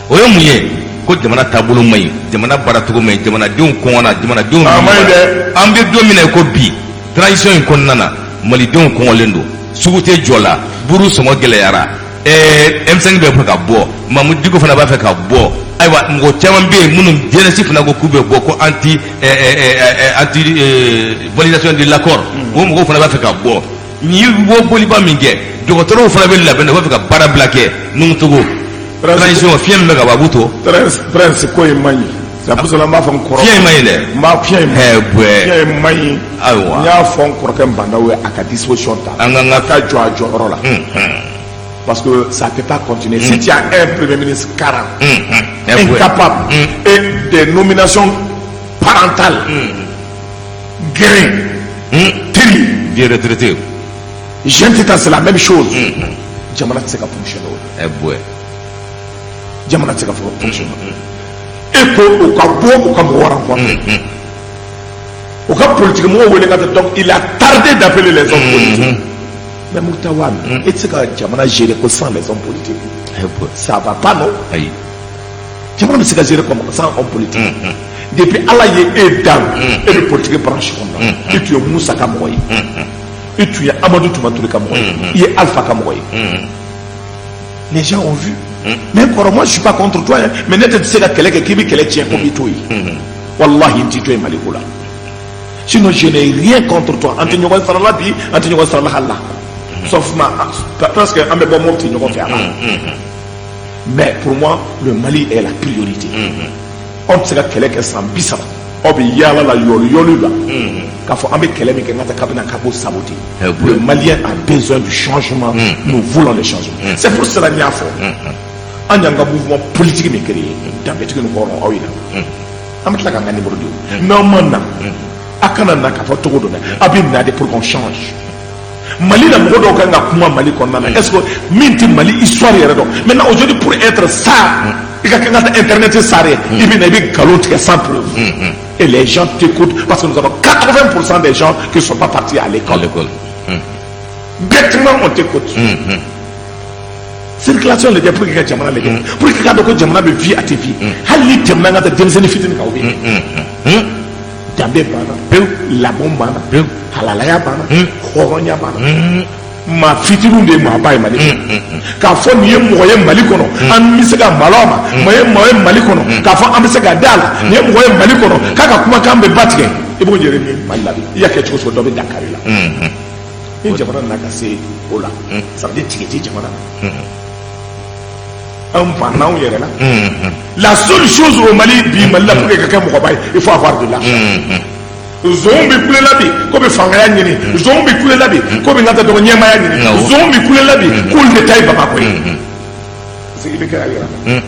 O ye mun ye? Ko jamana taabolo man ɲi, jamana baaracogo man ɲi, jamanadenw kɔngɔna, jamanadenw A man ɲi dɛ. An bɛ don min na i ko bi, transition in kɔnɔna na, malidenw kɔngɔlen don, sugu tɛ jɔ la, buru sɔngɔ gɛlɛyara, M5 bɛ fɛ ka bɔ, Mamudu Diko fana b'a fɛ ka bɔ. Ayiwa, mɔgɔ caman bɛ yen minnu jeunesse fana ko k'u bɛ bɔ, ko anti ɛɛ ɛɛ anti validation de l'accord, o mɔgɔw fana b'a fɛ ka bɔ. Nin ye bɔ boliba min kɛ, dɔgɔtɔrɔw fana bɛ labɛn na, u b'a fɛ ka baara bila kɛ. Numu Togo, transition fiɲɛ min bɛ ka bɔ, a b'u to. Prince, prince, ko in man ɲi. C'est pour cela n b'a fɔ n kɔrɔ. Fiɲɛ in man ɲi dɛ. N b'a fiɲɛ in man ɲi. Ɛ bɔɛ. Fiɲɛ in man ɲi. Ayiwa. N y'a fɔ n kɔrɔkɛ Bandaw ye, a ka disposition ta. An k'an ka ka jɔ a jɔyɔrɔ la. Parce que ça ne peut pas continuer. Si tu as un premier ministre 40, incapable, et des nominations parentales, grain, tri, Des retraités. Jeune Titan, c'est la même chose. Jamana tɛ se ka fonctionner o la. Ɛ bɔɛ. Jamana tɛ se ka fonctionner. E ko u ka bɔ, u ka mɔgɔ rencontrer. U ka politique mɔgɔw wele ka taa, donc il a tardé d'appeler les hommes politiques. Mais Moctar Ouane, e tɛ se ka jamana gérer ko sans les hommes politiques. Ɛ bɔɛ. Ça va pas, non? Ayi. Jamana bɛ se ka gérer comme sans homme politique? Depuis Ala ye e dan, e bɛ politique branche kɔnɔ. E tun ye Musa ka mɔgɔ ye. E tun ye Amadu Tuma Ture ka mɔgɔ ye. I ye Alpha ka mɔgɔ ye. Les gens ont vu. Mais kɔrɔ, moi je suis pas contre toi, hein, mais ne tɛ se ka kɛlɛ kɛ k'i bɛ kɛlɛ tiɲɛ ko b'i to yen. Wallahi, n t'i to yen Mali ko la. Sinon je n'ai rien contre toi. An tɛ ɲɔgɔn sara la bi, an tɛ ɲɔgɔn sara la hali la. Sauf ma presque an bɛ bɔ Mopti ɲɔgɔn fɛ a la. Mais pour moi, le Mali est la priorité. Anw tɛ se ka kɛlɛ kɛ san 30. Aw bɛ yaala la yɔli yɔli la k'a fɔ an bɛ kɛlɛ min kɛ n ka taa k'a bɛna k'a b'o saboter. Le Malien a besoin du changement, nous voulons le changement. C'est pour cela n y'a fɔ, an y'an ka mouvement politique min créé, danbetigi ni hɔrɔn aw ɲɛna, an bɛ tila k'an ka numéro di. N'aw ma na, a kana na k'a fɔ togo dɔ dɛ, a bɛ na de pour qu'on change Mali la. Mɔgɔ dɔw kan ka kuma Mali kɔnɔna na, est ce que min tɛ Mali histoire yɛrɛ dɔn. Maintenant, aujourd'hui, pour être star, i ka kan ka taa internet star ye, i bɛ na, i bɛ nkalon tigɛ sans preuve et les gens t'écoutent parce que nous avons 80% des gens qui ne sont pas partis à l'école. À l'école. Bêtement, on t'écoute. Circulation lajɛ pour que ka jamana lajɛ, pour que k'a dɔn ko jamana bɛ vie, a tɛ vie. Hali ni tɛmɛna, an ka taa denmisɛnnin fitinin kan, o bɛ yen. Danbe banna pewu, lamɔ banna pewu, halalaya banna, hɔrɔnya banna. Maa fitininw de ye maaba ye Mali kɔnɔ. K'a fɔ nin ye mɔgɔ ye Mali kɔnɔ, an bɛ se ka malo a ma. Maa ye mɔgɔ ye Mali kɔnɔ, k'a fɔ an bɛ se ka da a la. Nin ye mɔgɔ ye Mali kɔnɔ, k'a ka kumakan bɛ ba tigɛ. I b'o yɛrɛ min Mali la bi, i y'a kɛ cogo o cogo, dɔ bɛ dankari la. Ni jamana nana ka se o la, ça veut dire tigɛ tɛ jamana na, an banna anw yɛrɛ la. La seule chose au Mali bi, Mali la, pour que ka kɛ mɔgɔba ye, il faut avoir de l'argent. Zonw bɛ kule la bi ko bɛ fangaya ɲini, zonw bɛ kule la bi ko bɛ n ka taa dɔgɔ ɲɛmaaya ɲini, zonw bɛ kule la bi k'olu de ta ye Bamakɔ ye, parce que i bɛ kɛ a yɛrɛ la.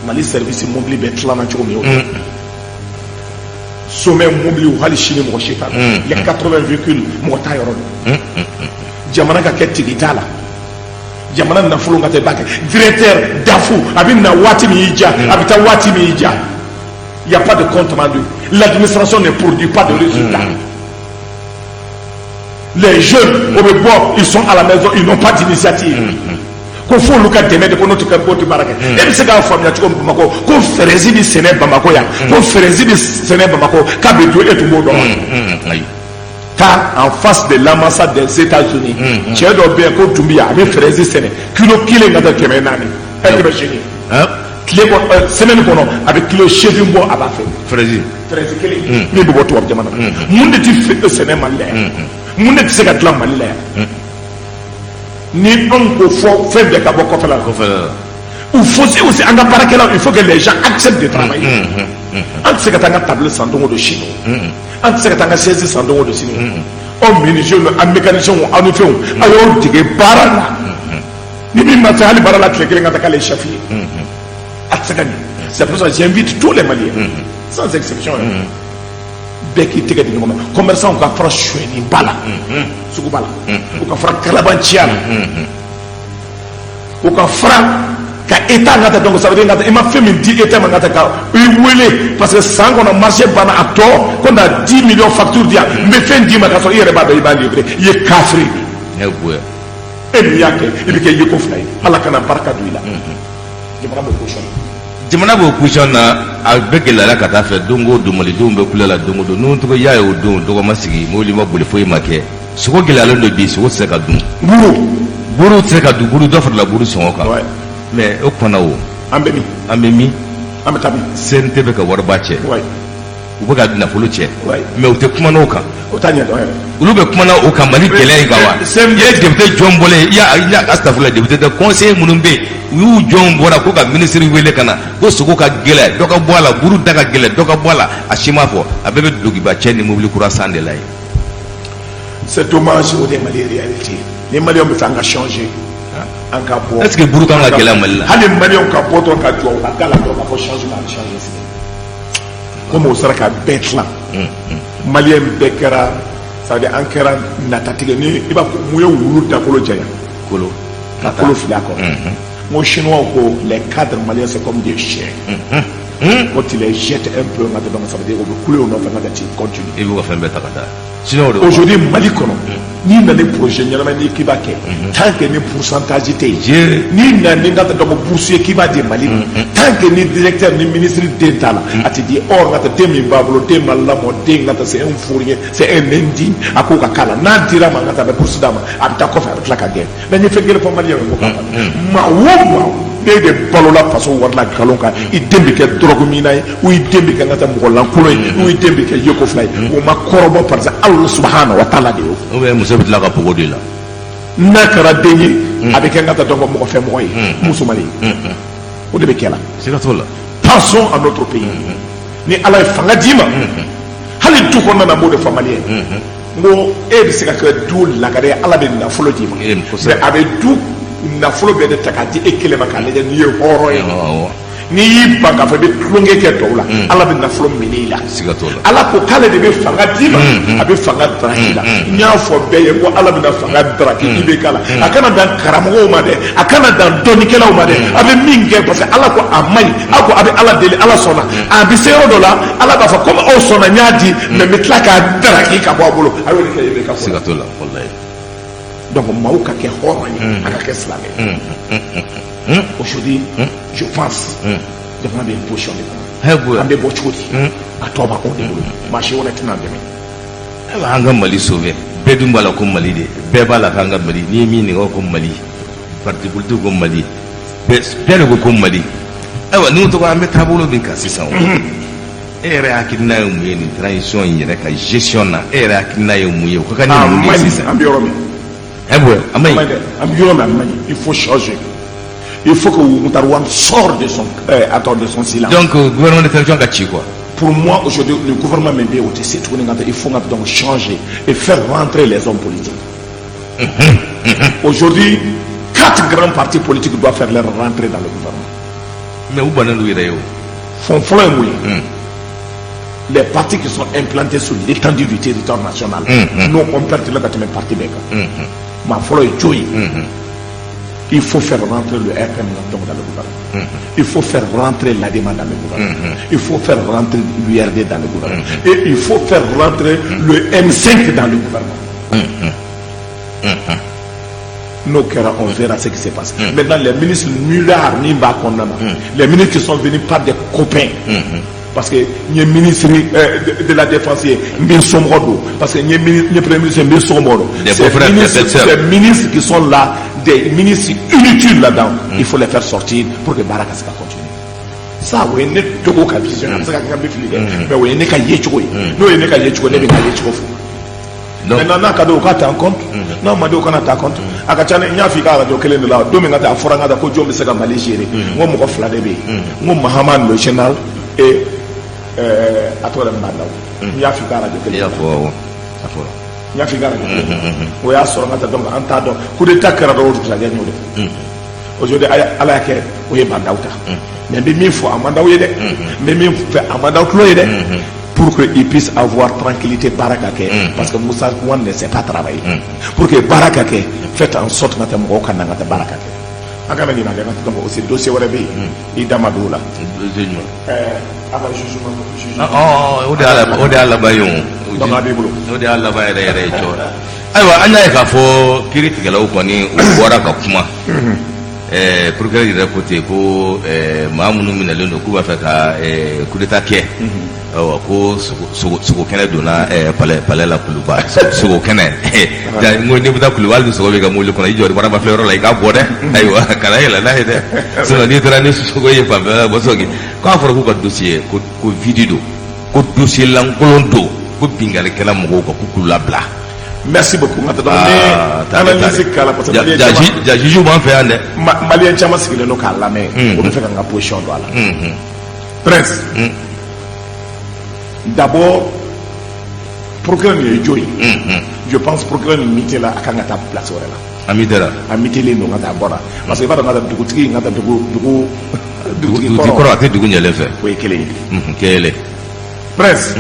Mali service mobili bɛ tilanna cogo min, o sommet mobili, hali sini mɔgɔ si t'a dɔn. Les 80 véhicules, mɔgɔ t'a yɔrɔ dɔn. Jamana ka kɛ tigi t'a la. Jamana nafolo ka taa i b'a kɛ directeur DAF, a bɛ na waati min y'i diya, a bɛ taa waati min y'i diya. Il y a pas de compte rendu, l'administration ne produit pas de résultats. Les jeunes o bɛ bɔ, ils sont à la maison, ils n'ont pas d'initiative, ko fo olu ka dɛmɛ de ko n'o tɛ ka bɔ tɛ baara kɛ. E bɛ se k'a faamuya cogo min, Bamakɔ, ko fraise bɛ sɛnɛ Bamakɔ yan, ko fraise bɛ sɛnɛ Bamakɔ k'a bɛ dun, e tun b'o dɔn wa? Ayi. Taa en face de l'ambassade des États-Unis, cɛ dɔ bɛ yen ko Dunbiya, a bɛ fraise sɛnɛ, kilo kelen ka taa 400, ɛ 800. Tile kɔnɔ, semaine kɔnɔ, a bɛ kilo 8 bɔ, a b'a feere. Fraise. Fraise kelen min bɛ bɔ tubabu jamana na, mun de tɛ sɛnɛ Mali la yan? Mun de tɛ se ka dilan Mali la yan? Ni anw ko fɔ fɛn bɛɛ ka bɔ kɔfɛla la. Kɔfɛ la. Il faut aussi an ka baarakɛlaw, il faut que les gens acceptent de travailler. An tɛ se ka taa an ka table san don o don sini, an tɛ se ka taa an ka chaise san don o don sini. Aw menuisier, aw mécanicien, aw ni fɛnw, aw y'aw dege baara la. Ni min ma se hali baara la tile kelen, ka taa k'ale chef ye, a tɛ se ka ɲɛ. C'est pour ça que j'invite tous les Maliens sans exception, bɛɛ k'i tɛgɛ di ɲɔgɔn ma. Commerçant ka fara sonyɛniba la, suguba la, u ka fara kalabanciya la, u ka fara ka état ka taa. Donc ça veut dire ka i ma fɛn min di état ma, ka taa ka i wele parce que san kɔnɔ marché banna, a tɔ ko na 10 millions facture di yan, n bɛ fɛn d'i ma k'a sɔrɔ i yɛrɛ b'a dɔn i b'a livré, i ye kafiri. Ne bonya. E min y'a kɛ, i bɛ kɛ yeko fila ye. Ala kana barika don i la. Jamana b'o position na. Jamana b'o position na, a bɛ gɛlɛyara ka taa fɛ. Don o don, malidenw bɛ kule la don o don. N'o tɔgɔ y'a ye, o don dɔgɔ ma sigi, mobili ma boli, foyi ma kɛ. Sogo gɛlɛyalen don bi, sogo tɛ se ka dun. Buru. Buru tɛ se ka dun, buru dɔ farala buru sɔngɔ kan. Mais o kɔnɔ o An bɛ min? An bɛ min? An bɛ taa min? CNT bɛ ka wariba cɛ. U bɛ ka nafolo cɛ. Mais u tɛ kuma n'o kan. O t'a ɲɛ dɔn yɛrɛ. Olu bɛ kuma o kan Mali gɛlɛya in kan wa? I ye député jɔn bɔlen, i y'a astafurla, député tɛ, conseiller minnu bɛ yen, u y'u jɔn bɔra ko ka ministre wele ka na ko sogo ka gɛlɛ, dɔ ka bɔ a la, buru da ka gɛlɛ, dɔ ka bɔ a la. A si ma fɔ, a bɛɛ bɛ dulokiba cɛ ni mobili kura san de la yen. C'est dommage, o de ye Mali réalité. Ni Maliyɛnw bɛ fɛ an ka changer, an ka bɔ. Est ce que buru kan ka gɛlɛya Mali la? Hali Maliyɛnw ka bɔ dɔrɔn ka jɔ u ka da la dɔrɔn ka fɔ changement, a bɛ changer sini. Komi o sera ka bɛɛ tilan, Maliyɛn bɛɛ kɛra, ça veut dire an kɛra natatigɛ ni i b'a fɔ mun ye wulu dakolo janya. Kolo. Ka kolo fili a kɔrɔ. N ko chinois ko les cadres maliens, c'est comme des chiens. Quand tu les jettes un peu, n ka donc ça veut dire o bɛ kule o nɔfɛ, n ka tu continues. I b'u ka fɛn bɛɛ ta ka taa, sinon o de. Aujourd'hui, Mali kɔnɔ, n'i nana ni projet ɲɛnama n'i k'i b'a kɛ, tant que ni pourcentage tɛ yen, n'i nana ni ka taa donc bourse ye k'i b'a di Mali ma, tant que ni directeur ni ministre den t'a la, a tɛ di. Or n ka taa den min b'a bolo, den ma lamɔ, den ka taa, c'est un vaurien, c'est un indigne. A k'o ka k'a la, n'a dira ma, n ka taa, a bɛ bourse d'a ma, a bɛ taa kɔfɛ, a bɛ tila ka gɛn. Mais n ye fɛn kelen fɔ Maliyɛnw ye ko k'a faamu: maa o maa ne de balola faso wari la nkalon kan, i den bɛ kɛ drogue minna ye, ou i den bɛ kɛ n ka taa mɔgɔ lankolon ye, ou i den bɛ kɛ yeko fila ye, o ma kɔrɔbɔ, parce que Allah subahana wa taala de y'o fɔ. Ou bien muso bɛ tila ka pogo de la. N'a kɛra den ye, a bɛ kɛ n ka taa dɔn mɔgɔ fɛn mɔgɔ ye, musomannin ye, o de bɛ kɛ la. Siga t'o la. Pensons à notre pays. Ni Ala ye fanga d'i ma, hali du kɔnɔna na, n b'o de fɔ maliyɛn ye, n ko e bɛ se ka kɛ du lagare ye, Ala bɛ nafolo d'i ma, mais a bɛ du nafolo bɛɛ de ta k'a di e kelen ma k'a lajɛ n'i ye hɔrɔn ye. N'i y'i ban k'a fɔ i bɛ tulonkɛ kɛ tɔw la, Ala bɛ nafolo minɛ i la. Siga t'o la. Ala ko k'ale de bɛ fanga d'i ma, a bɛ fanga daraki i la. N y'a fɔ bɛɛ ye ko Ala bɛna fanga daraki IBK la. A kana dan karamɔgɔw ma dɛ, a kana dan dɔnnikɛlaw ma dɛ. A bɛ min kɛ, parce que Ala ko a man ɲi, aw ko a bɛ Ala deli, Ala sɔnna. A bɛ se yɔrɔ dɔ la, Ala b'a fɔ komi aw sɔnna, n y'a di, mais n bɛ tila k'a daraki ka bɔ aw bolo. A y'o de kɛ IBK ko la. Siga t'o la, walayi. Donc maaw ka kɛ hɔrɔn ye, a ka kɛ silamɛ ye. Aujourd'hui, je pense, jamana bɛ position de kɔnɔ. An bɛ bɔ cogo di? A tɔ b'anw de bolo, maa si wɛrɛ tɛna an dɛmɛ. Ayiwa, an ka Mali sauver, bɛɛ dun b'a la ko Mali de, bɛɛ b'a la k'an ka Mali. N'i ye min ɲininka ko Mali, parti politique ko Mali, bɛɛ de ko ko Mali. Ayiwa, n'o tɔgɔ, an bɛ taabolo min kan sisan, o e yɛrɛ hakilina ye mun ye nin transition in yɛrɛ ka gestion na? E yɛrɛ hakilina ye mun ye? O ka kan ni mun de ye sisan? An bɛ yɔrɔ min, a ma ɲi. An bɛ yɔrɔ min, a ma ɲi. Il faut changer. Il faut que Moctar Ouane sorte de son, attends, de son silence. Donc gouvernement de transition ka ci quoi. Pour moi, aujourd'hui, le gouvernement min bɛ yen, o tɛ se tuguni ka taa. Il faut donc changer et faire rentrer les hommes politiques. Aujourd'hui, quatre grands partis politiques doivent faire leur rentrée dans le gouvernement. Mais u bannen d'u yɛrɛ ye o. Fɔn fɔlɔ ye mun ye? Les partis qui sont implantés sur l'étendue du territoire national, n'o compte la ka tɛmɛ parti bɛɛ kan. Maa fɔlɔ ye jɔn ye? Il faut faire rentrer le RPM donc dans le gouvernement. Il faut faire rentrer l'ADEMA dans le gouvernement. Il faut faire rentrer l'URD dans le gouvernement. Et il faut faire rentrer le M5 dans le gouvernement. N'o kɛra, on verra ce qui se passe. Maintenant, les ministres nullards min b'a kɔnɔna na, les ministres qui sont venus par des copains, parce que n ye ministre de la défense ye, n bɛ n somɔgɔ don, parce que n ye n ye premier ministre ye, n bɛ n somɔgɔ don. Des beaux-frères, des belles-sœurs. Ces ministres qui sont là, des ministres inutiles là-dedans, il faut les faire sortir pour que baara ka se ka continuer. Ça, o ye ne dogo ka vision ye. A bɛ se ka kɛ n bɛ fili dɛ, mais o ye ne ka yecogo ye. N'o ye ne ka yecogo ye, ne bɛ n ka yecogo fɔ. Donc Maintenant, n'a ka di o ka ta en compte, n'a ma di o kana ta en compte. A ka ca ni n y'a f'i ka radio kelen de la don min ka taa, a fɔra n ka taa ko jɔn bɛ se ka Mali gérer? N ko mɔgɔ fila de bɛ yen. N ko Mahamane le général et a tɔgɔ de Bah N'Daw. N y'a f'i ka radio I kelen y'a de la. fɔ, awɔ, a fɔra. N y'a f'i ka radio kelen de la. O y'a sɔrɔ n ka taa, donc an t'a dɔn coup d'état kɛra dɔrɔn, o dugusajɛ n y'o de fɔ. Aujourd'hui, Ala y'a kɛ, o ye Bah N'Daw ta. Mais n bɛ min fɔ, a man d'aw ye dɛ, n bɛ min fɛ, a man d'aw tulo ye dɛ. Pour qu'il puisse avoir tranquillité, baara ka kɛ, parce que Moussa Ouane ne sait pas travailler. Pour que baara ka kɛ, faites en sorte ka taa mɔgɔw ka na ka taa baara ka kɛ. An kana ɲinɛ a kɛ. Donc aussi, dossier wɛrɛ bɛ yen, i da ma don o la. Dossier jumɛn? A ka jugement. Ah, oh, o de y'a laban ye o. Donc a b'i bolo. O de y'a laban yɛrɛ yɛrɛ ye cɔ. Ayiwa, an y'a ye k'a fɔ kiiri tigɛlaw kɔni, u bɔra ka kuma. Procureur yɛrɛ ko ten ko maa minnu minɛlen don k'u b'a fɛ ka coup d'état kɛ. Ayiwa, ko sogo sogo kɛnɛ donna palais la Kuluba, sogo kɛnɛ. Ja, n ko n'i bɛ taa Kuluba, hali ni sogo b'i ka mobili kɔnɔ, i jɔ waraba filɛ yɔrɔ la, i k'a bɔ dɛ. Ayiwa, kana yɛlɛ n'a ye dɛ. Sinon n'i taara ni sogo ye fan fɛ, bɔ sogo k'a fɔra k'u ka dossier ko vide don, ko dossier lankolon don, ko binkannikɛla mɔgɔw kan k'u labila. Merci beaucoup. N ka taa donc Ah, ne analyse k'a la, parce que maliyɛn caman ja, juge b'an fɛ yan dɛ. Maliyɛn caman sigilen don k'a lamɛn, o bɛ fɛ ka n ka position don a la. Prince, d'abord, procureur nin ye jɔn ye? Je pense, procureur nin muté la, a kan ka taa place wɛrɛ la. A mi tɛra. A mutélen don ka taa, a bɔra, parce que i b'a dɔn, ka taa dugutigi, ka taa dugu dugutigi dugutigi kɔrɔ, a tɛ dugu ɲɛlen fɛ. O ye kelen ye. Kelen. Prince,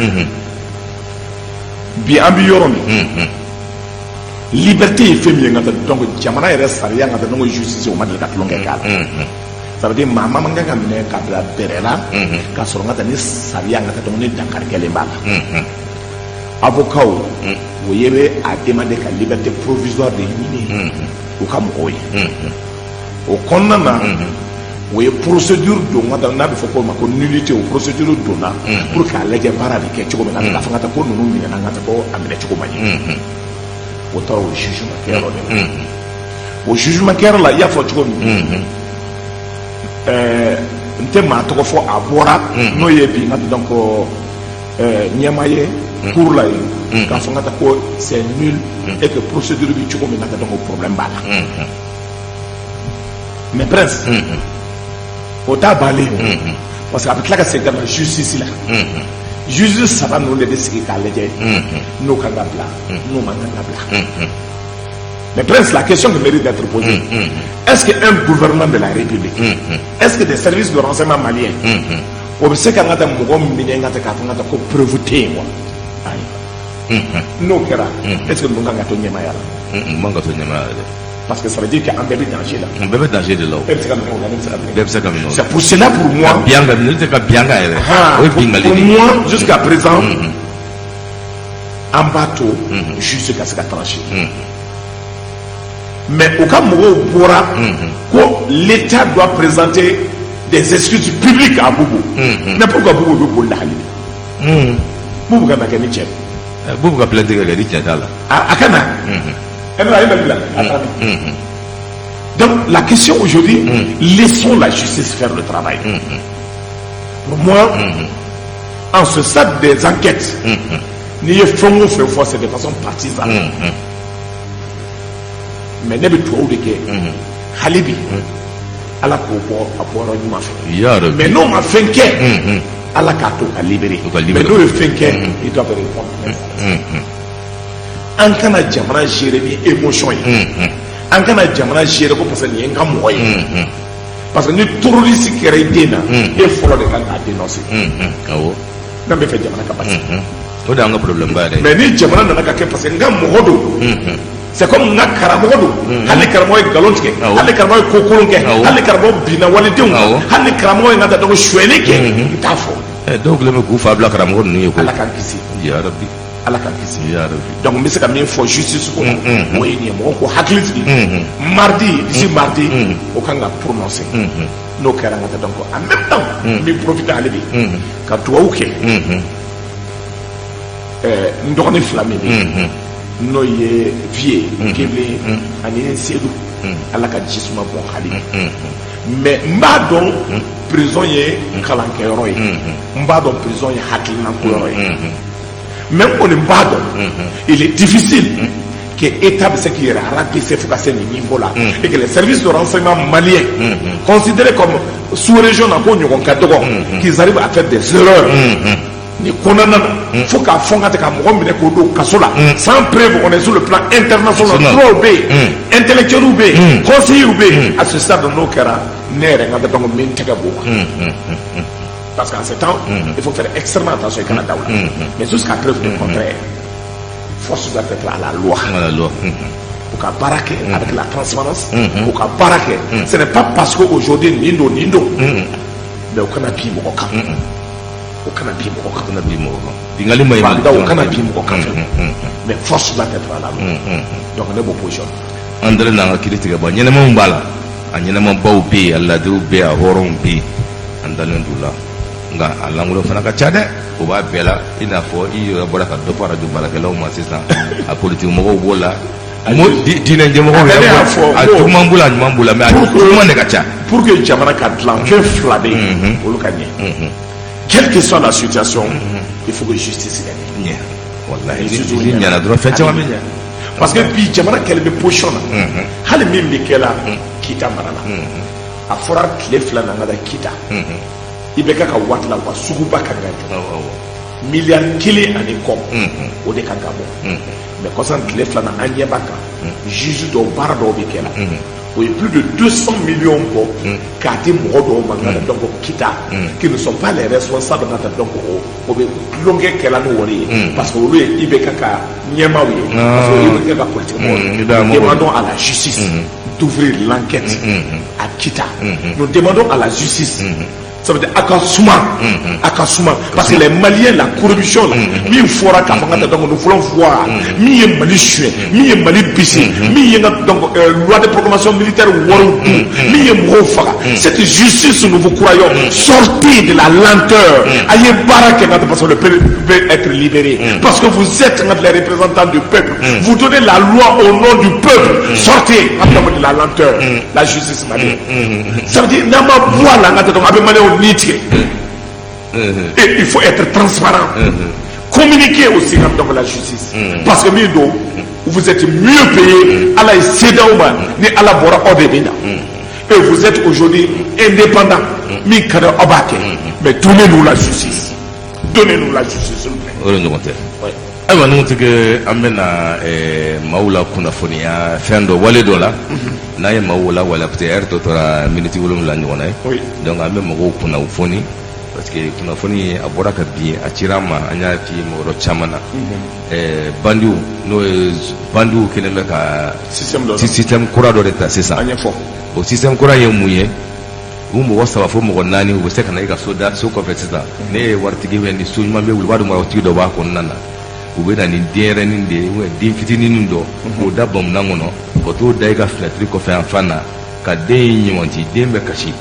bi an bi yɔrɔ min, liberté ye fɛn min ye, n ka taa donc jamana yɛrɛ sariya, n ka taa donc justice, o ma deli ka tulonkɛ k'a la. Ça veut dire maa ma man kan ka minɛ ka bila bɛrɛ la k'a sɔrɔ n ka taa ni sariya, n ka taa donc ni dankari kɛlen b'a la. Avocat o ye bɛ a demander ka liberté provisoire de ɲini u ka mɔgɔw ye. O kɔnɔna na, o ye procédure don, ka taa n'a bɛ fɔ k'o ma ko nullité. O procédure donna pour k'a lajɛ baara bɛ kɛ cogo min na, k'a fɔ ka taa ko ninnu minɛna, n ka taa ko a minɛ cogo ma ɲɛ. O taara o jugement kɛyɔrɔ de la. O jugement kɛyɔrɔ la, i y'a fɔ cogo min, n tɛ maa tɔgɔ fɔ, a bɔra n'o ye bi, n ka donc ɲɛmaa ye cour la yen, k'a fɔ n ka taa ko c'est nul et que procédure bɛ cogo min na, ka donc problème b'a la. Mais Prince, o t'a bannen ye o. Parce que a bɛ tila ka segin ka na justice la. Juge saba ninnu de bɛ sigi k'a lajɛ n'o kan ka bila, n'o man kan ka bila. Mais prince, la question qui mérite d'être posée, est-ce qu'un gouvernement de la République, est-ce que des services de renseignement maliens, o bɛ se ka n ka taa mɔgɔ minɛ n ka taa k'a fɔ n ka taa ko preuve tɛ yen wa? Ayi. N'o kɛra, est-ce que ninnu kan ka to ɲɛmaaya la? N man ka to ɲɛmaaya la dɛ. Parce que ça veut dire qu'an bɛɛ bɛ danger la. Bɛɛ bɛ danger de la o. Bɛɛ bɛ se ka minɛ o la, ne bɛ se ka minɛ. Bɛɛ bɛ se ka minɛ o la. C'est pour cela, pour moi. Ka bian ka minɛ, tɛ ka bian kan yɛrɛ. O ye bingali Pour de ye. moi, jusqu'à présent, an b'a to juge ka se ka trancher. Mais u ka mɔgɔw bɔra ko l'État doit présenter des excuses publiques à Boubou. Mais pourquoi Boubou bɛ boli la hali bi? Boubou ka na kɛ ni cɛ. Boubou ka plainte kɛ ni tiɲɛ t'a la. A ka na. E a ye Mali bila a taara min? Donc la question aujourd'hui, laissons la justice faire le travail. Pour moi, en ce stade des enquêtes, n'i ye fɛn o fɛn fɔ, c'est de façon partisane. Mais ne bɛ dugawu de kɛ hali bi, Ala k'o bɔ a bɔyɔrɔ ɲuman fɛ. Ya Rabbi. Mais n'o ma fɛn kɛ, Ala k'a to ka libérer. U ka libérer. Mais n'o ye fɛn kɛ, ils doivent répondre. An kana jamana gérer ni émotion ye. An kana jamana gérer ko parce que nin ye n ka mɔgɔ ye. Parce que ni terroriste kɛra i den na, e fɔlɔ de kan k'a dénoncer. N'an bɛ fɛ jamana ka basigi. O de y'an ka problème ba yɛrɛ ye. Mais ni jamana nana ka kɛ parce que n ka mɔgɔ don, c'est comme n ka karamɔgɔ don, hali ni karamɔgɔ ye nkalon tigɛ, hali ni karamɔgɔ ye ko kolon kɛ, hali ni karamɔgɔ binna walidenw kan, hali ni karamɔgɔ ye n ka taa dɔgɔ sonyɛli kɛ, n t'a fɔ. Dɔw kɛlen bɛ k'u fa bila karamɔgɔ ninnu ye koyi. Ala k'an kisi. Ya Rabbi. Ala k'an kisi. Ya Rabbi. Donc n bɛ se ka min fɔ justice ko la, o ye nin ye. Mɔgɔw ko hakili sigi, mardi, d'ici mardi, o kan ka prononcer. N'o kɛra, n ka taa, donc en même temps n bɛ profiter hali bi ka dugawu kɛ n dɔgɔnin fila min bɛ yen, n'o ye Vieux Kebe ani Seydou, Ala ka ji suma bɔn hali. Mais n b'a dɔn prison ye kalankɛyɔrɔ ye, n b'a dɔn prison ye hakilinako yɔrɔ ye, mais n kɔni b'a dɔn il est difficile que État bɛ se k'i yɛrɛ rabaisser fo ka se nin niveau la et que les services de renseignement maliens, considérés comme sous-région na ko ɲɔgɔn ka dɔgɔ, qu'ils arrivent à faire des erreurs nin kɔnɔna na fo k'a fɔ n ka tɛ ka mɔgɔ minɛ k'o don kaso la sans preuve. On est sur le plan international, droit bɛ yen, intellectuels bɛ yen, conseillers bɛ yen. À ce stade, n'o kɛra, ne yɛrɛ n ka donc n bɛ n tɛgɛ b'o kan, parce qu'en ce temps il faut faire extrêmement attention i kana da o la. Mais jusqu'à preuve du contraire, force doit être à la loi. À la loi. U ka baara kɛ avec la transparence, u ka baara kɛ. Ce n'est pas parce que aujourd'hui nin don, nin don, mais u kana bin mɔgɔ kan, u kana bin mɔgɔ kan. Kana bin mɔgɔ kan, bingali ma ɲi. Wala u kana bin mɔgɔ kan fɛnɛ, mais force doit être à la loi. Donc ne b'o position. An dalen n'an ka kiiri tigɛba ɲɛnɛmaw b'a la, a ɲɛnɛmabaw bɛ yen, a ladiriw bɛ yen, a hɔrɔnw bɛ yen, an dalen d'u la. Nka a lankolon fana ka ca dɛ, o b'a bɛɛ la. I n'a fɔ i yɛrɛ bɔra ka dɔ fɔ arajo baarakɛlaw ma sisan, a politiki mɔgɔw b'o la, mo diinɛ ɲɛmɔgɔw Ne yɛrɛ y'a b'o fɔ, a ko- juguman b'o la, a ɲuman b'o la, mais a juguman de ka ca. Pour que jamana ka dilan, fɛn fila bɛ yen, olu ka ɲɛ. Quelle que soit la situation, il faut que justice ka ɲɛ. Ɲɛ walahi. Justice ni ɲɛna dɔrɔn, fɛn caman bɛ ɲɛ. Parce que bi jamana kɛlen bɛ position na, hali min bɛ kɛ la Kita mara la, a fɔra tile 2 na, an ka taa Kita, i bɛ kɛ ka waati la, u ka suguba kan ka jɔ, miliyari 1 ani kɔ, o de kan ka bɔ. Mais kɔsan tile 2 na, an ɲɛ b'a kan, juge dɔw, baara dɔw bɛ kɛ la, o ye plus de 200 millions bɔ k'a di mɔgɔ dɔw ma nka donc Kita, qui ne sont pas les responsables, nka donc o bɛ tulonkɛ kɛla n'o wari ye, parce que olu ye IBK ka ɲɛmaaw ye, parce que IBK ka politique mɔgɔw ye. I b'a Nous mɔgɔw. demandons à la justice d'ouvrir l'enquête à Kita. Nous demandons à la justice, ça veut dire a ka suma, a ka suma, parce que les Maliens, la corruption là, min fɔra k'a fɔ n ka taa, donc nous voulons voir min ye Mali suɲɛ, min ye Mali bisi, min ye n ka donc loi de programmation militaire wariw dun, min ye mɔgɔw faga. Cette justice, nous vous croyons. Sortez de la lenteur, a ye baara kɛ n ka taa, parce que le peuple peut être libéré, parce que vous êtes n ka les représentants du peuple, vous donnez la loi au nom du peuple. Sortez n ka taa de la lenteur, la justice malienne. Ça veut dire n'an ma bɔ a la, n ka taa, donc a bɛ Maliyɛnw ni tigɛ. Et il faut être transparent, communiquer aussi donc la justice, parce que min don, vous êtes mieux payé. Ala ye se d'aw ma, ni Ala bɔra, aw de bɛ na. Et vous êtes aujourd'hui indépendant. Min ka di aw b'a kɛ. Mais donnez-nous la justice. Donnez-nous la justice, s'il vous plaît. O de ɲɔgɔn tɛ. Ayiwa, Nugutigi, an bɛna maaw la kunnafoniya fɛn dɔ, wale dɔ la n'a ye maaw la wala, parce que heure tɔ tora miniti 7 ɲɔgɔn ye. Donc an bɛ mɔgɔw kunnafoni, parce que kunnafoni a bɔra ka bin, a cira an ma, an y'a f'i ye mɔgɔ caman na. Bandiw, n'o ye bandiw kɛlen bɛ ka Système dɔ. système kura dɔ de ta sisan. An ɲɛfɔ. O système kura ye mun ye? U mɔgɔ saba fo mɔgɔ naani, u bɛ se ka na i ka so da so kɔfɛ sisan. Ne ye waritigi bɛ ni so ɲuman bɛ wuli, u b'a dɔn waritigi dɔ b'a kɔnɔna na. U bɛ na ni denyɛrɛnin de ye ou bien den fitinin dɔ k'o da bamunan kɔnɔ, ka t'o da i ka fenêtre kɔfɛ yan fan na, ka den in ɲɔgɔnti. Den bɛ kasi.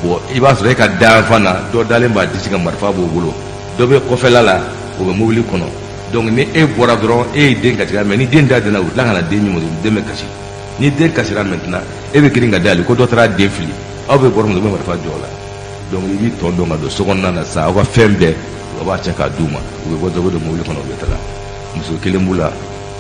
Bon, i b'a sɔrɔ e ka da yan fan na, dɔ dalen b'a disi kan, marifa b'o bolo, dɔ bɛ kɔfɛla la, o bɛ mobili kɔnɔ. Donc ni e bɔra dɔrɔn, e ye den kasi, mais ni den da dana, u tila ka na den ɲɔgɔnti, den bɛ kasi. Ni den kasira maintenant, e bɛ girin ka dayɛlɛ ko dɔ taara den fili. Aw bɛ bɔrɔ min, u bɛ marifa jɔ o la. Donc i b'i tɔ dɔn ka don so kɔnɔna na sisan, aw ka fɛn bɛɛ, u b'a cɛ k'a d'u ma. U bɛ bɔ dɔrɔn, u bɛ don mobili kɔnɔ, u bɛ taga. Muso kelen b'u la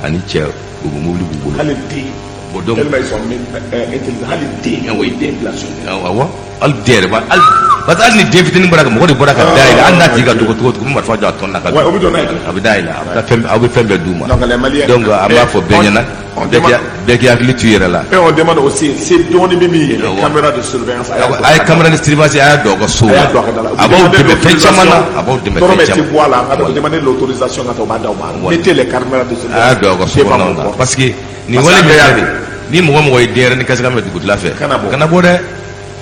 ani cɛ, u bɛ mobili b'u bolo. Hali den. Bon, donc Tellement ils sont intelligents. Hali den. O ye den bila so. Awɔ, hali den yɛrɛ b'a, hali parce que hali ni den fitinin bɔra ka, mɔgɔ de bɔra ka dayɛlɛ, hali n'a tigi ka dogo cogo cogo, u bɛ marifa jɔ a tɔn na ka Ouais, o bɛ don n'a ye. A bɛ dayɛlɛ, a bɛ taa fɛn, aw bɛ fɛn bɛɛ d'u ma. Donc les Maliens. Donc an b'a fɔ bɛɛ ɲɛna, bɛɛ k'i hakili to i yɛrɛ la. Et on demande aussi, se dɔɔni bɛ min ye, les caméras de surveillance. A ye caméra de surveillance, a y'a don aw ka sow A la. y'a don a ka da la. A b'aw dɛmɛ fɛn caman na, a b'aw dɛmɛ Dɔrɔmɛ fɛn tɛ caman. bɔ a la, an ka demander l'autorisation ka taa, u b'a d'aw ma. Mettez les caméras de A y'a surveillance don aw ka so devant kɔnɔnaw vos na, portes. parce que nin Parce wale que min an bɛɛ y'a filɛ nin, ni mɔgɔ mɔgɔ ye denyɛrɛnin kasikan mɛn dugutila fɛ, Kana bɔ. Kana bɔ dɛ,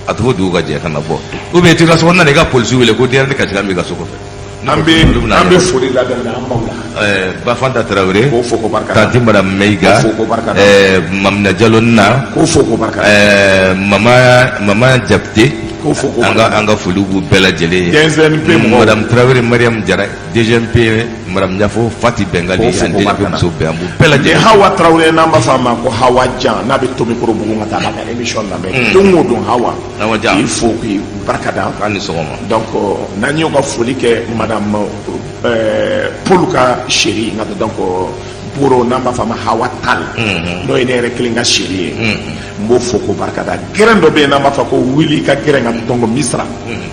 a to fo dugu ka jɛ, kana bɔ, ou bien i t'i ka so kɔnɔna na, i ka polisi wele ko denyɛrɛnin kasikan b'i ka so kɔfɛ. An bɛ Olu bɛna an bɛ yɛlɛ. foli ladaminɛ an baw la. Bafanta Tarawele, K'o fo k'o barika da. Tanti Madame Mayiga, K'o fo k'o barika da. Mamina Jalo na, K'o fo k'o barika da. Mama Jabate, K'o fo k'o an barika ka da. an ka foli b'u bɛɛ lajɛlen ye. DGNP mɔgɔw. Madame Tarawele Mariam Jara, DGNP, Madame Ɲafo Fati Bengali, K'o fo ani k'o DGNP barika da. muso bɛɛ, an b'u bɛɛ Ni lajɛlen. Hawa Tarawele, n'an b'a fɔ a ma ko Hawa Jan, n'a bɛ Tomikɔrɔbugu, ka taa a b'a ka émission lamɛn don o don. Hawa, Hawa Jan. K'i fo k'i barika da. K'a ni sɔgɔma. Donc n'an y'o ka foli kɛ, madame Paul ka chérie n ka donc Boro, n'an b'a fɔ a ma Hawa Tal, n'o ye ne yɛrɛ kelen ka chérie ye, n b'o fo k'o barika da. Gɛrɛn dɔ bɛ yen n'an b'a fɔ ko Wuli ka gɛrɛn, ka donc Misira,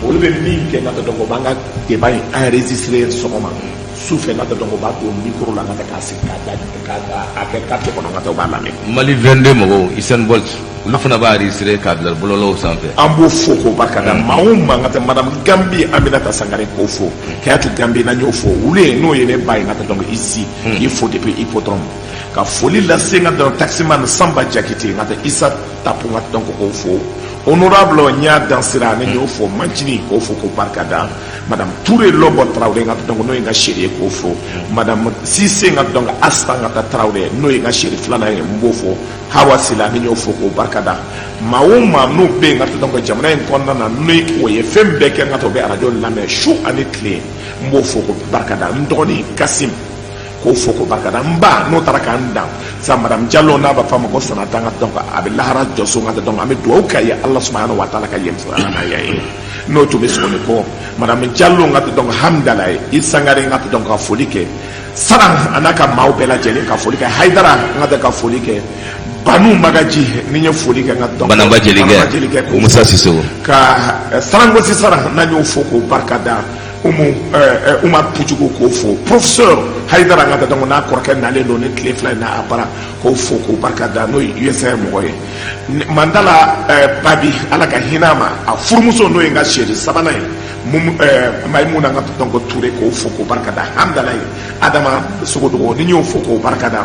olu bɛ min kɛ, n ka donc o b'an ka débat in enregistrer sɔgɔma, su fɛ, n ka donc o b'a don micro la, n ka k'a sigi k'a da k'a kɛ quartier kɔnɔ, n ka taa o b'a lamɛn. Mali 22 mɔgɔw, Usain Bolt, olu fana b'a enregistré k'a bila bɔlɔlɔw sanfɛ. An b'o fo k'o barika da. Maa o maa, n ka taa madame Gambi Aminata Sangare, k'o fo, Kayatu Gambi, n'an y'o fo, olu ye n'o ye ne ba ye, n ka taa donc ici k'i fo depuis hippodrome, ka foli lase n ka donc taximan Samba Jakite, n ka taa Isa Tapo, n ka donc k'o fo, honorable Ɲa Dansira, ne y'o fo, Mancini, k'o fo k'o barika da, madame Touré Lɔbɔ Tarawele, n ka donc n'o ye n ka chérie ye, k'o fo, madame Sise, n ka donc Asta, n ka taa Tarawele, n'o ye n ka chérie filanan ye, n b'o fo, Hawa Sila, ne y'o fo k'o barika da. Maa o maa n'o bɛ yen, n ka taa donc jamana in kɔnɔna na, ni o ye fɛn bɛɛ kɛ, n ka taa o bɛ arajo lamɛn su ani tile, n b'o fo k'o barika da. N dɔgɔnin Kasim, k'o fo k'o barika da. N ba n'o taara k'an dan sa, madame Jalo, n'a b'a fɔ a ma ko Sanata, n ka donc a bɛ lahara jɔso, n ka donc an bɛ dugawu k'a ye, Ala subahana wa taala ka yen sara n'a ye, n'o tun bɛ sɔgɔni kɔ, madame Jalo, n ka donc Hamdala ye i Sangare, n ka donc ka foli kɛ Saran a n'a ka maaw bɛɛ lajɛlen, ka foli kɛ Hayidara, n ka ka foli kɛ Banu Magaji, ni n ye foli kɛ, n ka donc Banamba Jelikɛ. Banamba Jelikɛ, k'o Musa fo. Sisoko. Ka Sarangosi Saran, n'an y'o fo k'o barika da, Umu Umar Pujugu, k'o fo, professeur Hayidara, n ka donc n'a kɔrɔkɛ nalen don ni tile 2 in na a bara, k'o fo k'o barika da, n'o ye USR mɔgɔ ye. Mandala Babi, Ala ka hinɛ a ma, a furumuso n'o ye n ka chérie sabanan ye, Mayimuna, n ka donc Ture, k'o fo k'o barika da, Hamdala ye Adama Sogodogo, ni n y'o fo k'o barika da.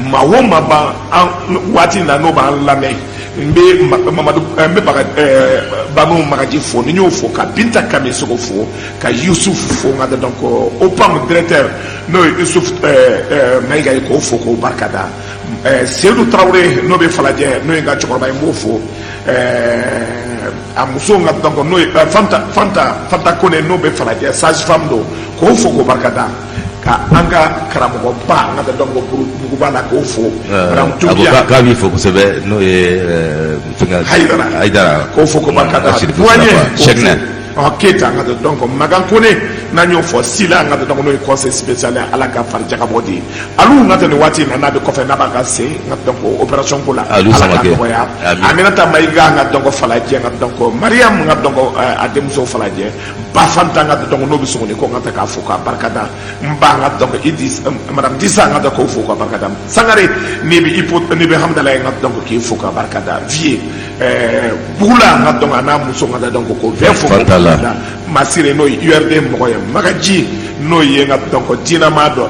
Maa o maa b'an an waati in na n'o b'an lamɛn, n bɛ Mamadu n bɛ baga Banu Magaji fo, ni n y'o fo, ka Binta Kami Sogo fo, ka Yusuf fo, n ka donc OPAM directeur n'o ye Yusuf Mayiga ye, k'o fo k'o barika da, Seydou Tarawele n'o bɛ Falajɛ, n'o ye n ka cɛkɔrɔba ye, n b'o fo, a muso, n ka donc n'o ye Fanta Kone, n'o bɛ Falajɛ, sage femme don, k'o fo k'o barika da, ka an ka karamɔgɔba, n ka donc Buguba la, k'o fo, madame A ko Doumbia. K'a b'i fo kosɛbɛ, n'o ye fɛngɛ Hayidara. Hayidara. K'o fo k'o barika da. Sirifu Douanier Sirafa. k'o Cheickna. fo. Ɔ Keyita, n ka donc Magan Kone. N'an y'o fɔ, Sila an ka taa, donc n'o ye conseil spécial ye, Ala ka farijakabɔ di alu n ka taa nin waati in na, n'a bɛ kɔfɛ, n'a b'a ka sen n ka donc opération ko la, Alu Ala ka Samakɛ. nɔgɔya. Amin. Aminata Mayiga an ka donc Falajɛ, n ka donc Mariam, n ka donc a denmuso Falajɛ, Bafanta n ka donc n'o bɛ Sogoni ko, n ka taa k'a fo k'a barikada. N ba n ka donc Idis, madame Disa, n ka donc k'o fo k'a barikada. Sangare, n'i bɛ ipo, n'i bɛ Hamdala, n ka donc k'i fo k'a barikada. Vie Bugula, n ka donc a n'a muso, n ka donc k'o bɛɛ fo k'o Fantala. barikada. Masire, n'o ye URD mɔgɔ ye, Magaji, n'o ye n ka donc dinama dɔ,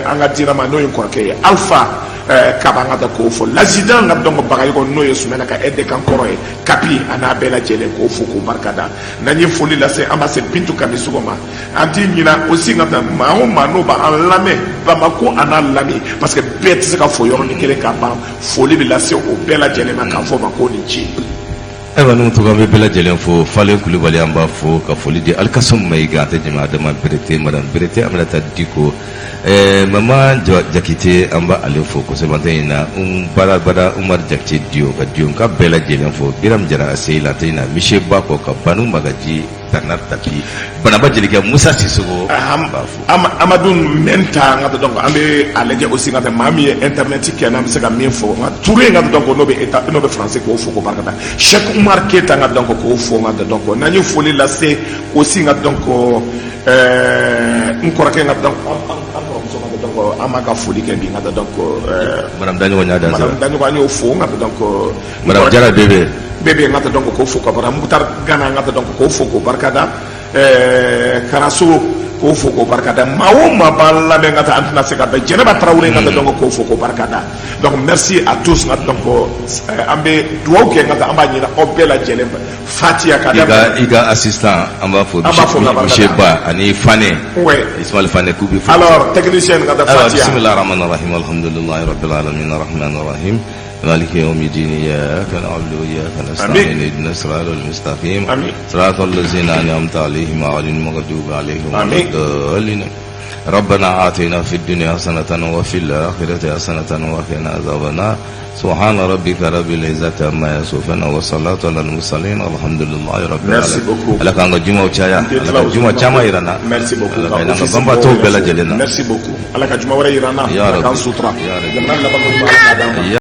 an ka dinama, n'o ye n kɔrɔkɛ ye, Alpha Kaba, n ka taa k'o fo. Lazidan, n ka donc Bagayɔgɔ, n'o ye Sumala ka aide de camp kɔrɔ ye, Kapi, a n'a bɛɛ lajɛlen, k'o fo k'o barikada. N'an ye foli lase, an b'a se Bintu Kamisogo ma. An t'i ɲina aussi, n ka taa maa o maa n'o b'an lamɛn Bamako a n'a lamɛn, parce que bɛɛ tɛ se ka fo yɔrɔnin kelen ka ban. Foli bɛ lase o bɛɛ lajɛlen ma k'a fɔ o ma ko ni ce. Ayiwa, n'u tɔgɔ, an bɛ bɛɛ lajɛlen fo. Falen Kulubali, an b'a fo ka foli di Alikasom Mayiga, an tɛ jɛmɛ Adama Berete, madame Berete, Aminata Diko, mama Jakite, an b'a ale fo kosɛbɛ. An tɛ ɲina Bada Bada Umar Jakite Dio ka Dio ka bɛɛ lajɛlen fo. Biram Jara Aseyila, an tɛ ɲina Mise Ba kɔ ka Banu Magaji, Bernard Tapi, Banaba Jelikɛ, Musa Sisogo, an b'a fo. Amadu Mɛnta, n ka donc an bɛ a lajɛ aussi, n ka maa min ye internet kɛ, n'an bɛ se ka min fɔ, n ka Ture, n ka donc n'o bɛ état, n'o bɛ français, k'o fo k'o barikada. Cheikh Umar Keita, n ka donc k'o fo. N ka donc n'an ye foli lase aussi, n ka donc n kɔrɔkɛ, n ka donc an kɔrɔmuso, n ka donc an b'a ka foli kɛ bi, n ka donc madame Daɲɔgɔn y'a dan. Madame Daɲɔgɔn, an y'o fo. N ka donc Madame Jara Bebe. Bébé, n ka donc k'o fo ka barika. Mutar Gana, n ka donc k'o fo k'o barikada. Karaso, k'o fo k'o barikada. Maa o maa b'an lamɛn, ka taa, an tɛna se ka bɛn. Jɛnɛba Tarawele, n ka donc k'o fo k'o barikada. Donc merci à tous. N ka donc an bɛ dugawu kɛ, n ka taa, an b'a ɲini aw bɛɛ lajɛlen fɛ, Fatiya ka i ka i ka assistant, an b'a fo. An b'a fo ka barikada. Monsieur Ba ani Fane. Ouais. Ismaël Fane, k'u bɛ fo. Alors technicien, n ka taa Alors, Fatiya. بسم الله الرحمن الرحيم، الحمد لله رب العالمين، الرحمن الرحيم، مالك يوم الدين، إياك نعبد وإياك نستعين، اهدنا الصراط المستقيم، آمين. صراط الذين أنعمت عليهم غير المغضوب عليهم ولا آمين. الضالين. ربنا آتنا في الدنيا حسنة وفي الآخرة حسنة وقنا عذاب النار. سبحان ربك رب العزة عما يصفون والصلاة على المرسلين، الحمد لله رب Merci العالمين. beaucoup. Ala k'an ka jumaw caya, Ala ka juma caman yira n na. Merci beaucoup. Ala ka hinɛ an ka banbaatɔw bɛɛ lajɛlen na. Merci beaucoup. Ala ka juma wɛrɛ yira n na. Ya Ala k'an Rabbi. sutura. Ya Rabbi. Jamana laban ko ɲuman, Ala k'a d'an ma.